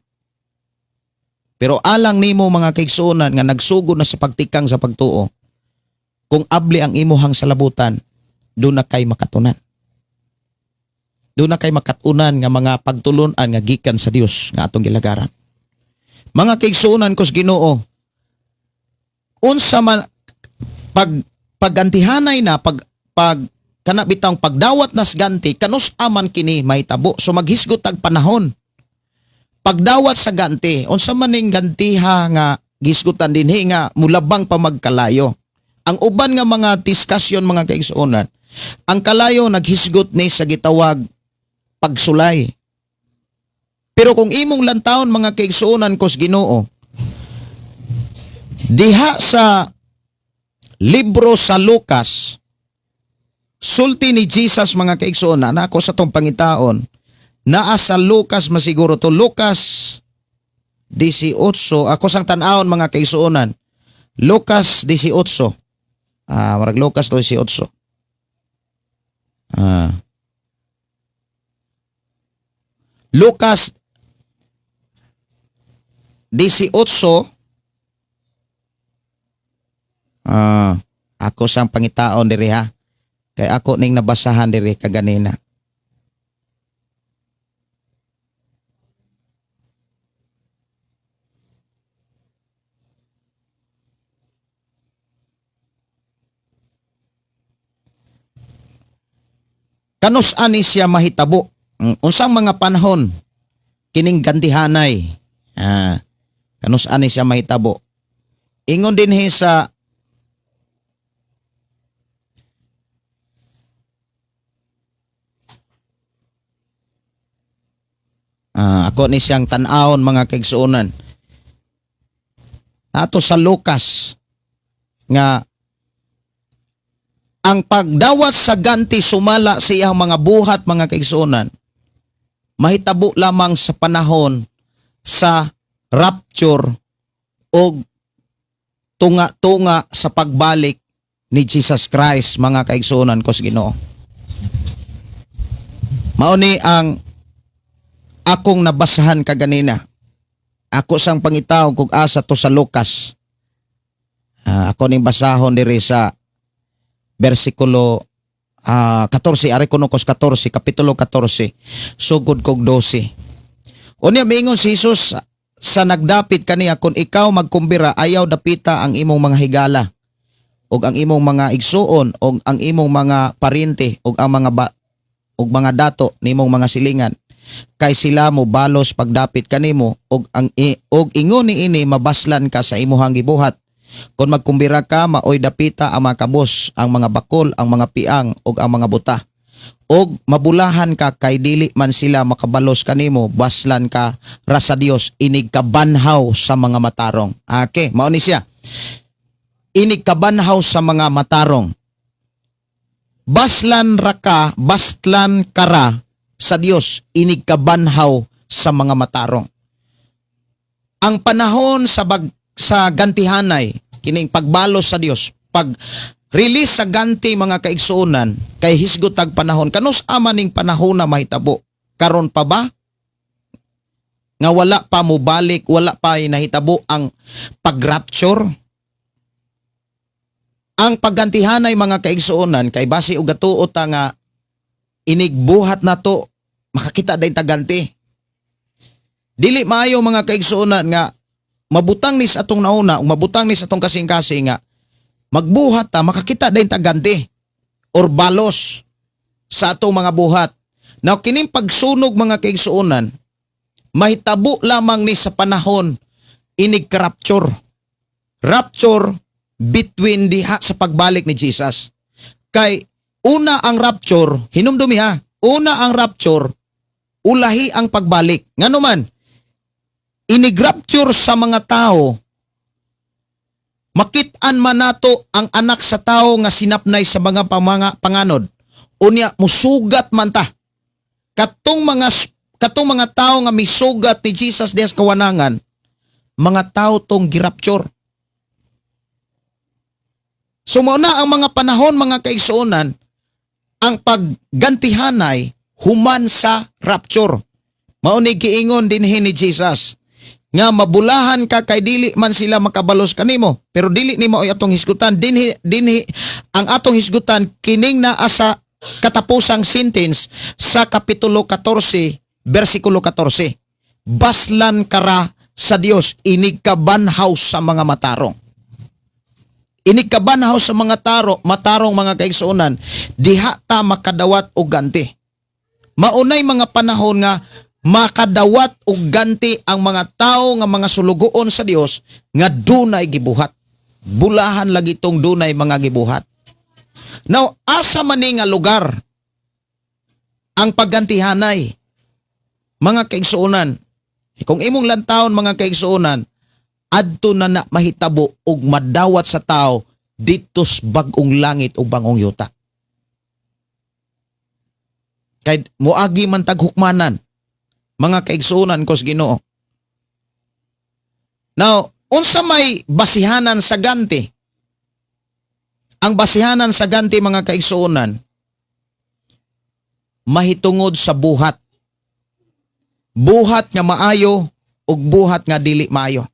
Pero alang nimo, mga kaigsuonan, nga nagsugod na sa pagtikang sa pagtuo, kung abli ang imuhang salabutan, doon na kay makatunan. Doon na kay makatunan nga mga pagtulunan nga gikan sa Dios nga atong gilagaran. Mga kaigsuonan ko sa Ginoo, unsa man pag paggantihanay na pag pag kana bitang pagdawat nas ganti, kanus aman kini mahitabo? So maghisgot tag panahon pagdawat sa ganti. Unsa man ning gantiha nga gisgutan dinhi nga mulabang pa magkalayo? Ang uban nga mga discussion, mga kaigsuonan, ang kalayo naghisgot ni sa gitawag pagsulay. Pero kung imong lantawon, mga kaigsuonan kos Ginoo, diha sa libro sa Lucas, sulti ni Jesus, mga kaigsuonan, ako sa tong pangitaon, naa sa Lucas masiguro to, Lucas 18, ako sang tan-awon, mga kaigsuonan. Lucas 18. Ah, marag Lucas 18. Ah. Lucas 18. Ah, ako sang pangitaon diri ha. Kay ako ning nabasahan diri kaganina. Kanus ani siya mahitabo? Unsang mga panahon kining gantihanay? Ah, kanus ani siya mahitabo? Ingon dinhi sa Ako ni siyang tan-awon, mga kaigsuonan. Ato sa Lucas nga ang pagdawat sa ganti sumala sa iyang mga buhat, mga kaigsuonan, mahitabo lamang sa panahon sa rapture o tunga-tunga sa pagbalik ni Jesus Christ, mga kaigsuonan ko sa Ginoo. Mao ni ang akong nabasahan kaganina. Ako sang pangitaw kung asa to sa Lucas. Ako ning basahon diri sa bersikulo 14, ari kuno kos 14, kapitulo 14, sugod kog 12. Unya miingon si Jesus sa nagdapit kaniya, "Kung ikaw magkumbira, ayaw dapita ang imong mga higala ug ang imong mga igsuon ug ang imong mga parente ug ang mga ba, ug mga dato nimong mga silingan, kay sila mo balos pagdapit kanimo ug ingon niini mabaslan ka sa imuhang gibuhat. Kung magkumbira ka, maoy dapita ang mga kabos, ang mga bakol, ang mga piang ug ang mga buta, ug mabulahan ka kay dili man sila makabalos kanimo, baslan ka ra sa Dios, inig kabanhaw sa mga matarong." Okay, mao ni siya, inig kabanhaw sa mga matarong. Baslan ra ka, baslan kara sa Dios inig kabanhaw sa mga matarong. Ang panahon sa gantihanay, kining pagbalos sa Dios, pag release sa ganti, mga kaigsuonan, kay hisgot tag panahon. Kanus ama ning panahon na mahitabo? Karon pa ba? Nga wala pa mobalik, wala pa nahitabo ang pag-rapture? Ang paggantihanay, mga kaigsuonan, kay base og gatuo ta nga inigbuhat nato makakita day taganti. Dili maayo, mga kaigsuonan, nga mabutang ni sa atong nauna ug mabutang ni sa atong kasing-kasing nga magbuhat ta makakita day taganti or balos sa atong mga buhat. Now, kining pagsunog, mga kaigsuonan, mahitabo lamang ni sa panahon inig rapture. Rapture between diha sa pagbalik ni Jesus. Kay una ang rapture, hinumdumi ha, una ang rapture, ulahi ang pagbalik. Ngano man, inig-rapture sa mga tao, makit-an man nato ang Anak sa Tao nga sinapnay sa mga panganod. Unya musugat man ta. Katong mga tao nga misugat ni Jesus diha sa kawanangan, mga tao tong girapture. So mao na ang mga panahon, mga kaigsuonan, ang paggantihanay human sa rapture. Mao ni giingon dinhi ni Jesus nga mabulahan ka kay dili man sila makabalos kanimo, pero dili ni mao atong hisgutan dinhi. Dinhi ang atong hisgutan, kining naa sa katapusang sentence sa kapitulo 14 bersikulo 14, "Baslan kara sa Dios inig kabanhaw sa mga matarong." Inig kabanhaw sa mga matarong, mga kaigsuonan, diha ta makadawat og ganti. Maunay mga panahon nga makadawat og ganti ang mga tao nga mga sulugoon sa Dios nga dunay gibuhat. Bulahan lagi tong dunay mga gibuhat. Now, asa man ni nga lugar ang paggantihanay, mga kaigsuonan? Kung imong lantawon, mga kaigsuonan, adto na na mahitabo og madawat sa tao dito sa bag-ong langit o bag-ong yuta. Kay moagi man tag hukmanan, mga kaigsuonan ko sa Ginoo. Now, unsa may basihanan sa ganti? Ang basihanan sa ganti, mga kaigsuonan, mahitungod sa buhat. Buhat nga maayo ug buhat nga dili maayo.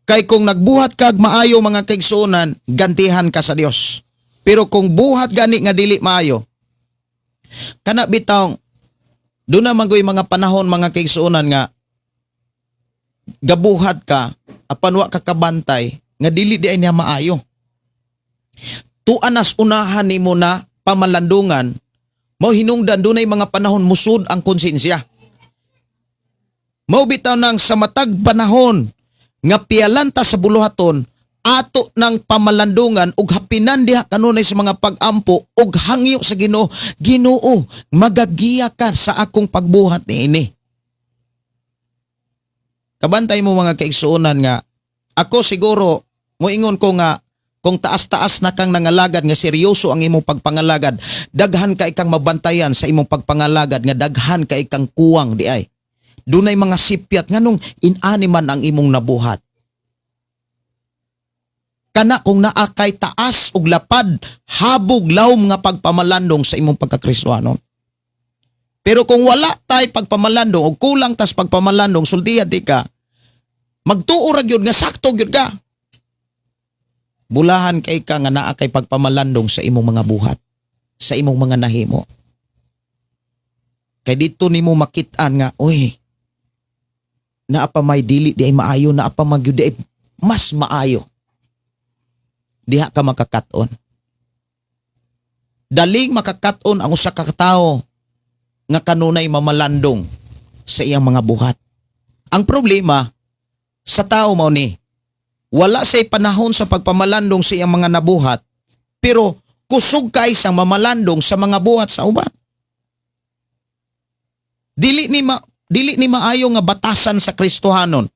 Kay kung nagbuhat kag maayo, mga kaigsuonan, gantihan ka sa Dios. Pero kung buhat gani nga dili maayo, kana bitaw doon na magoy mga panahon, mga kaigsuonan, nga gabuhat ka apan wa ka kabantay nga dili di ay niya maayo. Tuanas unahan nimo na pamalandungan mo, hinungdan dunay mga panahon musud ang konsensya. Mao bitaw nang sa matag panahon nga piyalanta sa buluhaton, ato ng pamalandungan ug hapinan diha kanunay sa mga pag-ampo ug hangyo sa Ginoo, "Ginoo, magagiya ka sa akong pagbuhat niini." Kabantay mo, mga kaigsuonan, nga ako siguro moingon ko nga kung taas-taas na kang nangalagad nga seryoso ang imong pagpangalagad, daghan kay kang mabantayan sa imong pagpangalagad nga daghan kay kang kuwang di ay. Dunay mga sipyat nganong inani man ang imong nabuhat. Kana kung naa kay taas ug lapad, habog lawom nga pagpamalandong sa imong pagkakristohanon. Pero kung wala tay pagpamalandong o kulang tas pagpamalandong, sultihan di ka, magtuo ra gyud nga sakto gyud ka. Bulahan kay ka nga naa kay pagpamalandong sa imong mga buhat, sa imong mga nahimo. Kay dito nimo makit-an nga, uy, naa pa may dili di ay maayo, naa pa man gyud di ay mas maayo. Diha ka makakat-on. Daling makakat-on ang usa ka tawo nga kanunay mamalandong sa iyang mga buhat. Ang problema sa tao mao ni, wala say panahon sa pagpamalandong sa iyang mga nabuhat, pero kusog kay sang mamalandong sa mga buhat sa uban. Dili ni maayo nga batasan sa Kristohanon.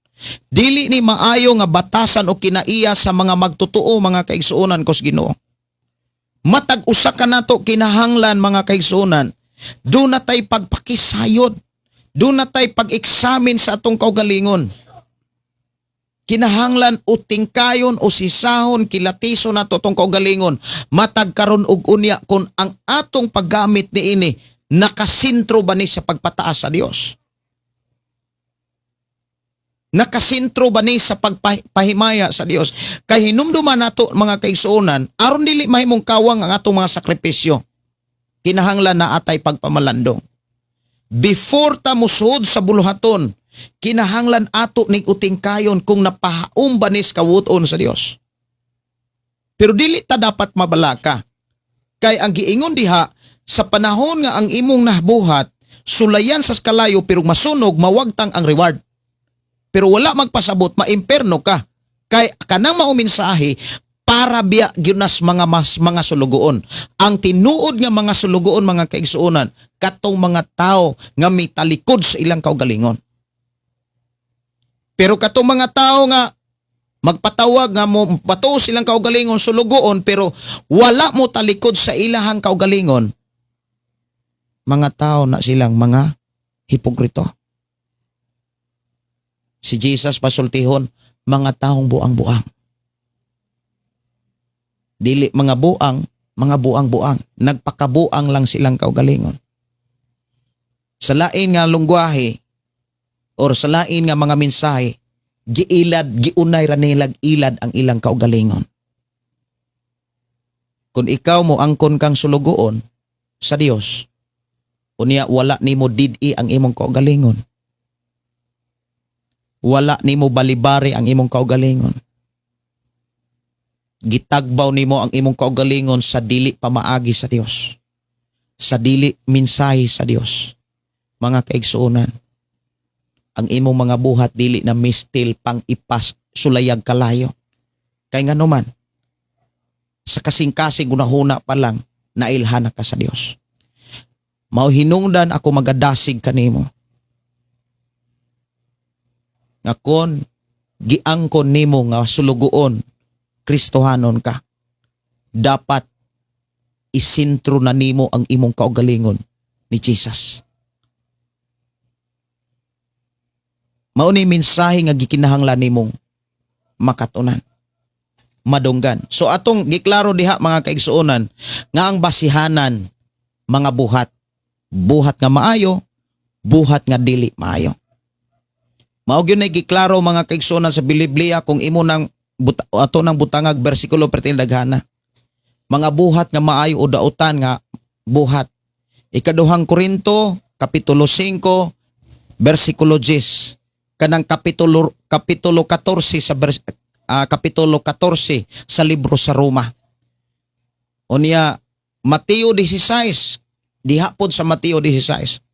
Dili ni maayo nga batasan o kinaiya sa mga magtotoo, mga kaigsuonan ko sa Ginoo. Matag usa ka nato kinahanglan, mga kaigsuonan, duna tay pagpakisayod. Duna tay pag-examine sa atong kaugalingon. Kinahanglan utingkayon o sisahon, kilatiso nato atong kaugalingon. Matag karon ug unya kung ang atong paggamit niini nakasintro ba ni sa pagpataas sa Dios? Nakasintro ba ni sa pagpahimaya sa Dios? Kay hinumduman nato, mga kaigsuonan, aron dili mahimong kawang ang atong mga sakripisyo, kinahanglan naa tay pagpamalandong. Before ta musuod sa buluhaton, kinahanglan ato ning utingkayon kung napahaom ba ni sa kawuton sa Dios. Pero dili ta dapat mabalaka. Kay ang giingon diha, sa panahon nga ang imong nabuhat, sulayan sa kalayo pero masunog, mawagtang ang reward. Pero wala magpasabot, maimperno ka. Kay kanang mao mensahe para biya gyunas mga mas mga sulugoon. Ang tinuod nga mga sulugoon, mga kaigsuonan, katong mga tao nga mitalikod sa ilang kaugalingon. Pero katong mga tao nga magpatawag nga mo patuo silang kaugalingon sulugoon pero wala mo talikod sa ilahang kaugalingon, mga tao na silang mga hipokrito. Si Jesus pasultihon, mga taong buang-buang. Dili mga buang, mga buang-buang. Nagpakabuang lang silang kaugalingon. Sa lain nga lungwahe or sa lain nga mga mensahe, giilad, giunay ra nilag ilad ang ilang kaugalingon. Kung ikaw mo angkon kang sulugoon sa Dios, unya wala nimo did-i ang imong kaugalingon. Wala nimo balibari ang imong kaugalingon. Gitagbaw nimo ang imong kaugalingon sa dili pamaagi sa Dios. Sa dili mensahe sa Dios. Mga kaigsuonan, ang imong mga buhat dili na mistil pang ipas sulayag kalayo. Kay ngano man, sa kasing-kasing gunahuna pa lang, nailhan na ka sa Dios. Mao hinungdan ako magadasig kanimo nga kon giangkon nimo nga sulugoon, Kristohanon ka, dapat isintro na nimo ang imong kaugalingon ni Jesus. Mao ni mensahe nga gikinahanglan nimong makatunan, madunggan. So atong giklaro diha, mga kaigsuonan, nga ang basihanan mga buhat, buhat nga maayo, buhat nga dili maayo. Mao gyud na giklaro, mga kaigsuonan, sa Biblia kung imo nang ato nang butangag bersikulo perting daghana. Mga buhat nga maayo o dautan nga buhat. Ikaduhang Korinto kapitulo 5 bersikulo 10, kanang kapitulo kapitulo 14 sa kapitulo 14 sa libro sa Roma. Unya Mateo 16, diha pod sa Mateo 16.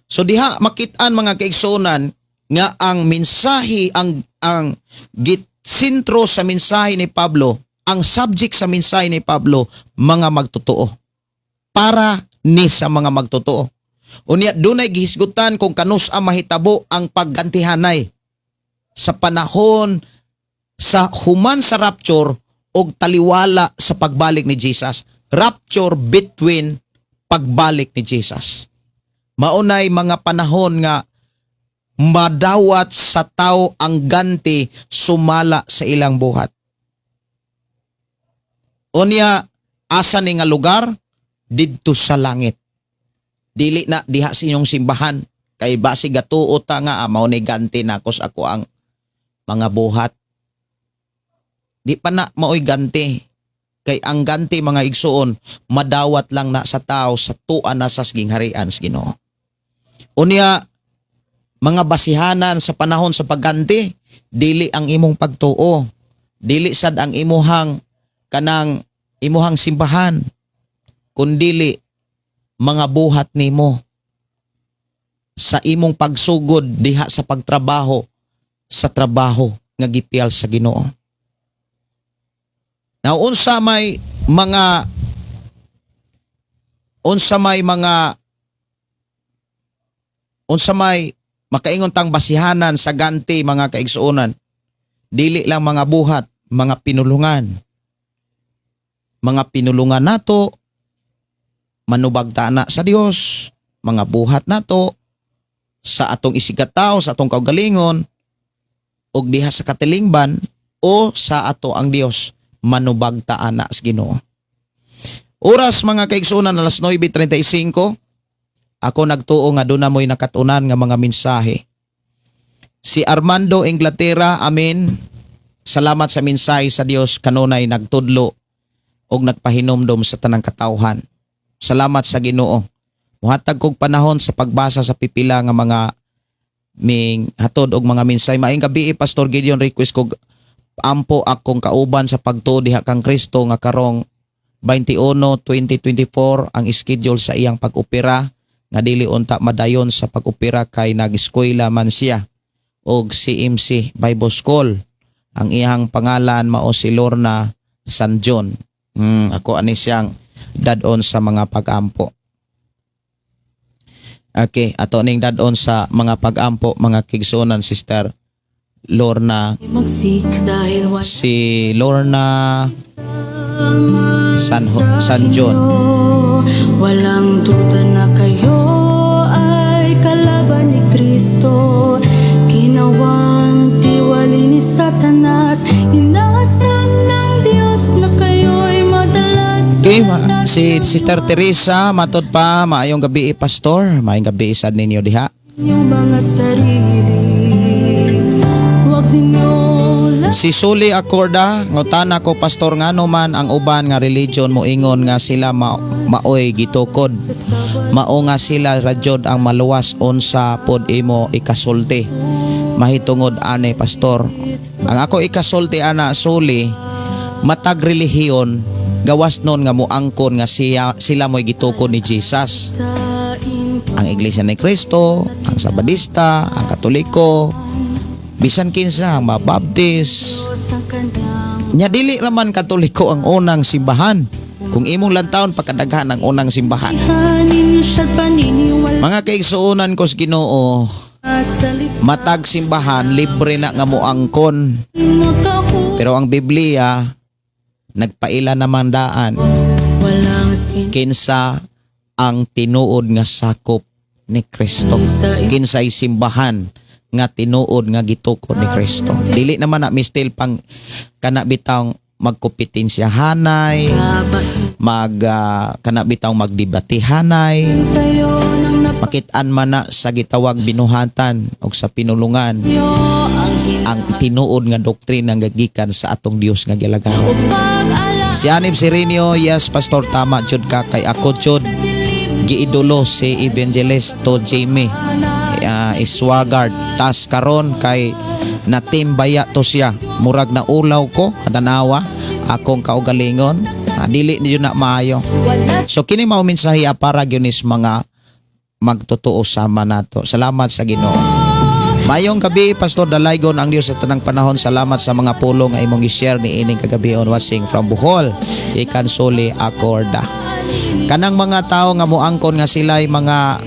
So diha makit-an, mga kaigsuonan, nga ang mensahe, ang gitsentro sa mensahe ni Pablo, ang subject sa mensahe ni Pablo, mga magtotoo. Para ni sa mga magtotoo. Unya dunay gihisgutan kung kanus-a mahitabo ang paggantihanay. Sa panahon sa human sa rapture og taliwala sa pagbalik ni Jesus. Rapture between pagbalik ni Jesus. Maunay mga panahon nga madawat sa tao ang ganti sumala sa ilang buhat. Unya, asa ni nga lugar? Didto sa langit. Dili na diha sa inyong simbahan. Kay basi gatuo ta nga mao ni ganti nako sa ako ang mga buhat. Di pa na maoy ganti. Kay ang ganti, mga igsuon, madawat lang na sa tao sa tua na sa gingharian sa Ginoo. Unya, mga basihanan sa panahon sa pagganti, dili ang imong pagtuo, dili sad ang imuhang kanang imuhang simbahan, kundili mga buhat nimo sa imong pagsugod diha sa pagtrabaho, sa trabaho nga gipiyal sa Ginoo. Now, unsa may makaingon tang basihanan sa ganti, mga kaigsuonan? Dili lang mga buhat, mga pinulungan. Mga pinulungan nato, manubagta na sa Dios, mga buhat nato sa atong isigkatawo, sa atong kaugalingon ug diha sa katilingban o sa ato ang Dios, manubagta ana sa Ginoo. Oras, mga kaigsuonan, alas 9:35. Ako nagtuo nga doon na mo'y nakatunan nga mga mensahe. Si Armando Inglaterra, amen. Salamat sa mensahe sa Dios kanunay nagtudlo og nagpahinumdom sa tanang katawhan. Salamat sa Ginoo. Muhatag kog panahon sa pagbasa sa pipila nga mga ming hatod og mga mensahe. Maayong gabi, Pastor Gideon, request kog ampo akong kauban sa pagtuo diha kang Kristo nga karong 21, 2024 ang schedule sa iyang pag-opera, nga dili unta madayon sa pag-opera kay nag-eskwela man siya og CMC Bible School. Ang iyang pangalan mao si Lorna San John. Ako ani siyang dad-on sa mga pag-ampo. Okay, ato ning dad-on sa mga pag-ampo, mga kaigsuonan, Sister Lorna, Magsik dahil wala si Lorna San John. Walang duda na kayo ay kalaban ni Kristo. Ginawang tiwali ni Satanas. Inasam ng Diyos na kayo'y madalas. Okay, si Sister Teresa, matod pa, maayong gabi, Pastor. Maayong gabi sad ninyo diha. Inyong mga sarili. Huwag ninyo Si Suli Acorda, ngutana ko, Pastor, ngano man ang uban nga religion moingon nga sila maoy gitukod. Mao nga sila ra jud ang maluwas, unsa pod imo ikasulti mahitungod ane, Pastor? Ang ako ikasulti ana, Suli, matag relihiyon gawas nun nga moangkon nga sila mo'y gitukod ni Jesus. Sa Ang Iglesia ni Cristo, ang Sabadista, ang Katoliko, bisan kinsa, ang mga Baptist. Diyos ang kanyang Nya dili raman Katoliko ang unang simbahan. Kung imong lantawon pagkadaghan ang unang simbahan. Ninyo siya't paniniwala Mga kaigsuonan ko sa Ginoo, salita matag simbahan libre na nga moangkon. Nakahu Pero ang Biblia nagpaila naman daan Walang sin kinsa ang tinuod nga sakop ni Kristo. Kinsay simbahan nga tinuod nga gitukod ni Kristo. Dili naman na mistil pang kana bitawng magkompetensyahanay, mag kana bitawng magdebatihanay, kayo ng makit-an man na sa gitawag binuhatan o sa pinulungan napyo ang ang tinuod nga doktrina nga gikan sa atong Dios nga gialagaran. pag-ala Si Anib Sirinio, "Yes, Pastor, tama jud ka kay ako jud giidolo si Evangelisto Jamie Iswagard, tas karon kay natimbaya to siya, murag na ulaw ko tanawa akong kaugalingon." Dili niyo na maayo. So kini mao mensahe para gyud is mga magtotoo sama nato. Salamat sa Ginoo. Maayong gabi, Pastor. Dalaygon ang Dios sa tanang panahon. Salamat sa mga pulong nga imong i-share ni ining kagabion. Watching from Bohol, ikan Suli Acorda. Kanang mga tao nga moangkon nga sila ay mga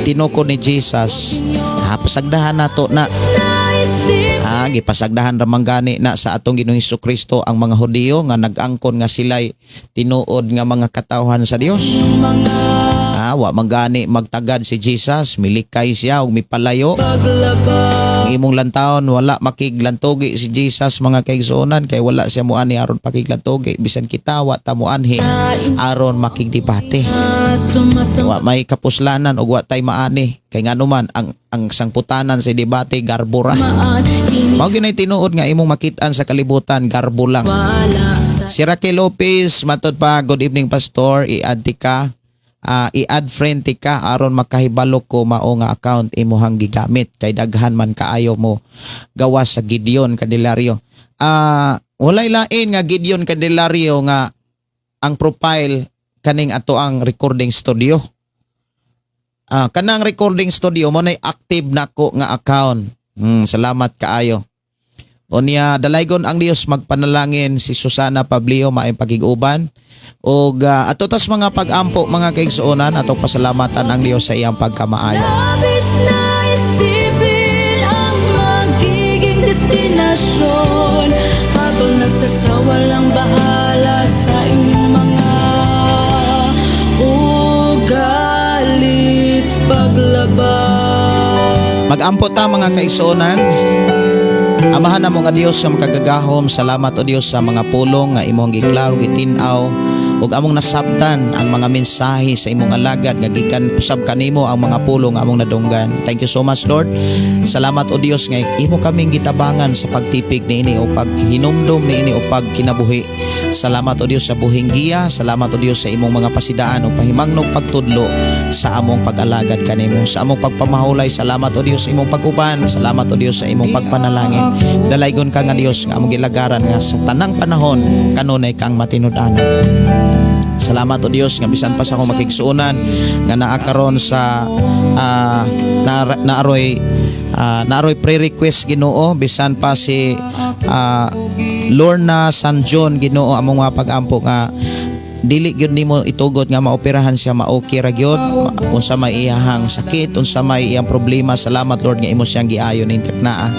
tinukod ni Jesus, ha, pasagdahan nato na. Naisip Ha, Gipasagdahan ra man gani na sa atong Ginoong Kristo ang mga Hudiyo nga nag-angkon nga sila'y tinuod nga mga katawhan sa Dios. Wa man gani magtagad si Jesus, milikay siya ug mipalayo. Ang imong lantawon, wala makiglantugi si Jesus, mga kaigsuonan, kay wala siya muani aron pakiglantugi, bisan kita wa ta muanhi aron makigdebate. Wa may kapuslanan ug wa tay maani kay ngano man ang sangputanan sa debate garbo ra. Mao gyud tinuod nga imong makit-an sa kalibutan, garbo lang. Si Raquel Lopez, matod pa, "Good evening, Pastor, i-add ti ka. I-add friend ti ka aron makahibalo ko mao nga account imuhang gigamit kay daghan man kaayo mo gawas sa Gideon Candelario." Walay lain nga Gideon Candelario nga ang profile kaning ato ang recording studio. Kanang recording studio mo nay active nako nga account. Salamat kaayo. Unya, dalaygon ang Dios magpanalangin si Susana Pablio, maayong pakig-uban. Og ato tas mga pag-ampo, mga kaigsuonan, atong pasalamatan ang Dios sa iyang pagkamaayo. Labis na isipin ang magiging destinasyon habang nagsasawalang bahala sa inyong mga ugali't paglabag. Mag-ampo ta, mga kaigsuonan. Amahan namo nga Dios nga makagagahom, salamat o Dios sa mga pulong nga imong giklaro, gitin-aw ug among nasabtan ang mga mensahe sa imong alagad nga gikan usab kanimo ang mga pulong nga among nadunggan. Thank you so much, Lord. Salamat o Dios nga imo kaming gitabangan sa pagtipig niini o paghinumdum niini o pagkinabuhi. Salamat o Dios sa buhing giya, salamat o Dios sa imong mga pasidaan o pahimangnog pagtudlo sa among pag-alagad kanimo, sa among pagpamahulay. Salamat o Dios sa imong pag-uban, salamat o Dios sa imong pagpanalangin. Dalaygon ka nga Dios nga among gilagaran nga sa tanang panahon kanunay kang matinud-anon. Salamat o Dios nga bisan pa sa akong makigsuonan nga naa karon sa na, naaroy pre-request, Ginoo, bisan pa si Lorna San John, Ginoo, among mga pag-ampo nga dili gyud nimo itugot nga maoperahan siya, ma-okay ra gyud unsa may iyahang sakit, unsa may iyang problema. Salamat, Lord, nga imo siyang giayo ning naa.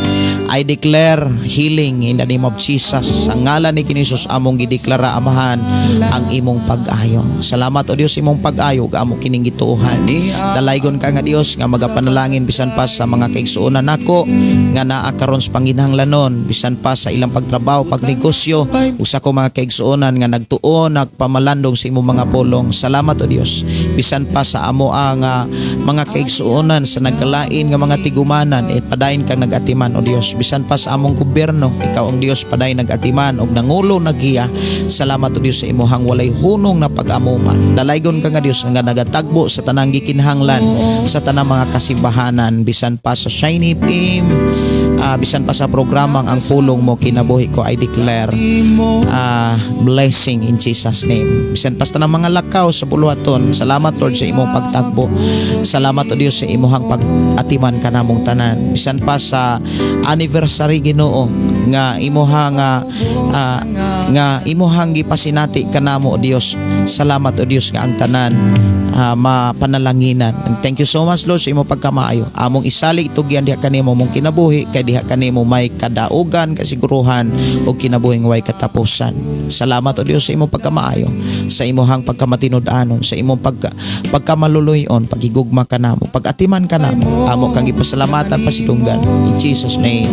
I declare healing in the name of Jesus. Sa ngalan ni Kinis among gideklara, Amahan, ang imong pag-ayo. Salamat o Dios, imong pag-ayo ug amo kining gituohan. Dalaygon ka nga Dios nga magapanalangin bisan pa sa mga kaigsuonan nako nga naa karon sa panginahanglanon, bisan pa sa ilang pagtrabaho, pagnegosyo, usa ko mga kaigsuonan nga nagtuon, nagpamalandong sa imong mga pulong. Salamat o Dios bisan pa sa amo ang mga kaigsuonan sa nagkalain nga mga tigumanan, eh padayon kang nagatiman o Dios. Bisan pa sa among gobyerno, ikaw ang Dios padayon nagatiman og nangulo, nagiya. Salamat o Dios sa imuhang walay hunong na pag-amuma. Dalaygon ka nga Dios nga nagatagbo sa tanang gikinahanglan sa tanang mga kasimbahanan, bisan pa sa Shiny FM, bisan pa sa programang Ang Pulong Mo Kinabuhi Ko. I declare blessing in Jesus' name. Bisan pa sa tanang mga lakaw sa buluhaton, salamat, Lord, sa imong pagtagbo. Salamat o Dios sa imuhang pag-atiman kanamong tanan. Bisan pa sa anniversary, Ginoo, nga imuhang nga imuhang gipasinati kanamo o Dios. Salamat o Dios nga ang tanan mapanalanginan. And thank you so much, Lord, sa imong pagkamaayo. Among isalig itugyan diha kanimo mong kinabuhi kay diha kanimo may kadaugan, kasiguruhan ug kinabuhing way katapusan. Salamat o Dios sa imong pagkamaayo, sa imuhang pagkamatinud-anon, sa imong pagkamaluluyon, pagigugma kanamo, pagatiman kanamo. Amo kang gipasalamatan, pasidunggan. In Jesus' name.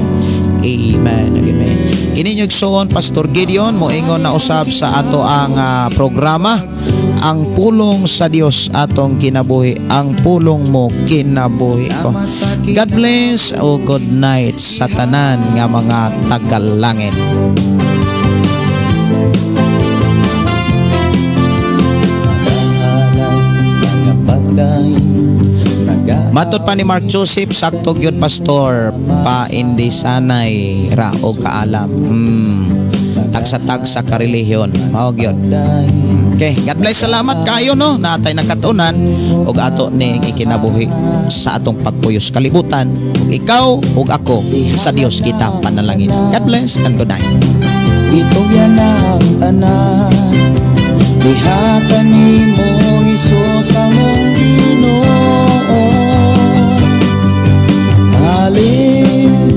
Amen. Amen. Kini inyong igsoon, Pastor Gideon, moingon na usab sa ato ang programa Ang Pulong sa Dios Atong Kinabuhi, Ang Pulong Mo Kinabuhi Ko. God bless o good night sa tanan nga mga tagalangin. Matod pa ni Mark Joseph, "Sakto gyud, Pastor, paindi sanay ra og kaalam." Tagsa-tagsa ka relihiyon. Mao gyud. Okay, God bless. Salamat kayo, no. Natay nakatunan ug ato ning ikinabuhi sa atong pagpuyos kalibutan. Ug ikaw ug ako, sa Dios kita panalangin. God bless and good night. Itugyan ang tanan. Diha kanimo, Hesus among Ginoo. Hallelujah.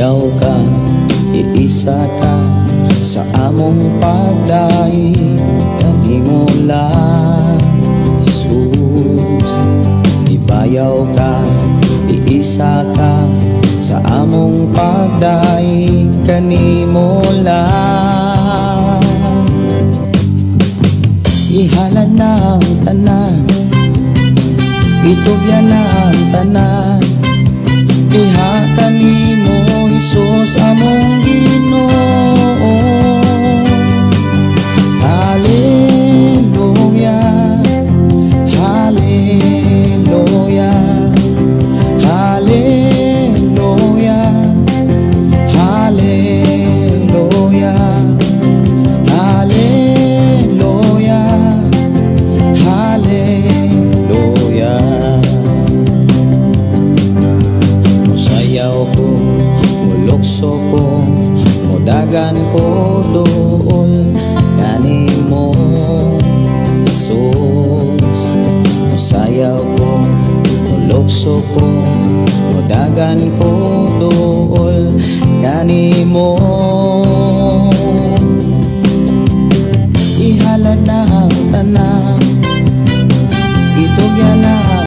Ibayaw ka, iisa ka sa among pagdaig kanimo lang, Jesus. Ibayaw ka, iisa ka sa among pagdaig kanimo lang. Ihalad na ang tanan, itugyan na ang tanan. Iha kanimo, Hesus, among Ginoo. Hallelujah. Hallelujah. Hallelujah. Hallelujah. Hallelujah. Hallelujah. Musayaw ko, mulukso ko, mudagan ko duol kanimo, Jesus. Musayaw ko, mulukso ko, mudagan ko duol kanimo.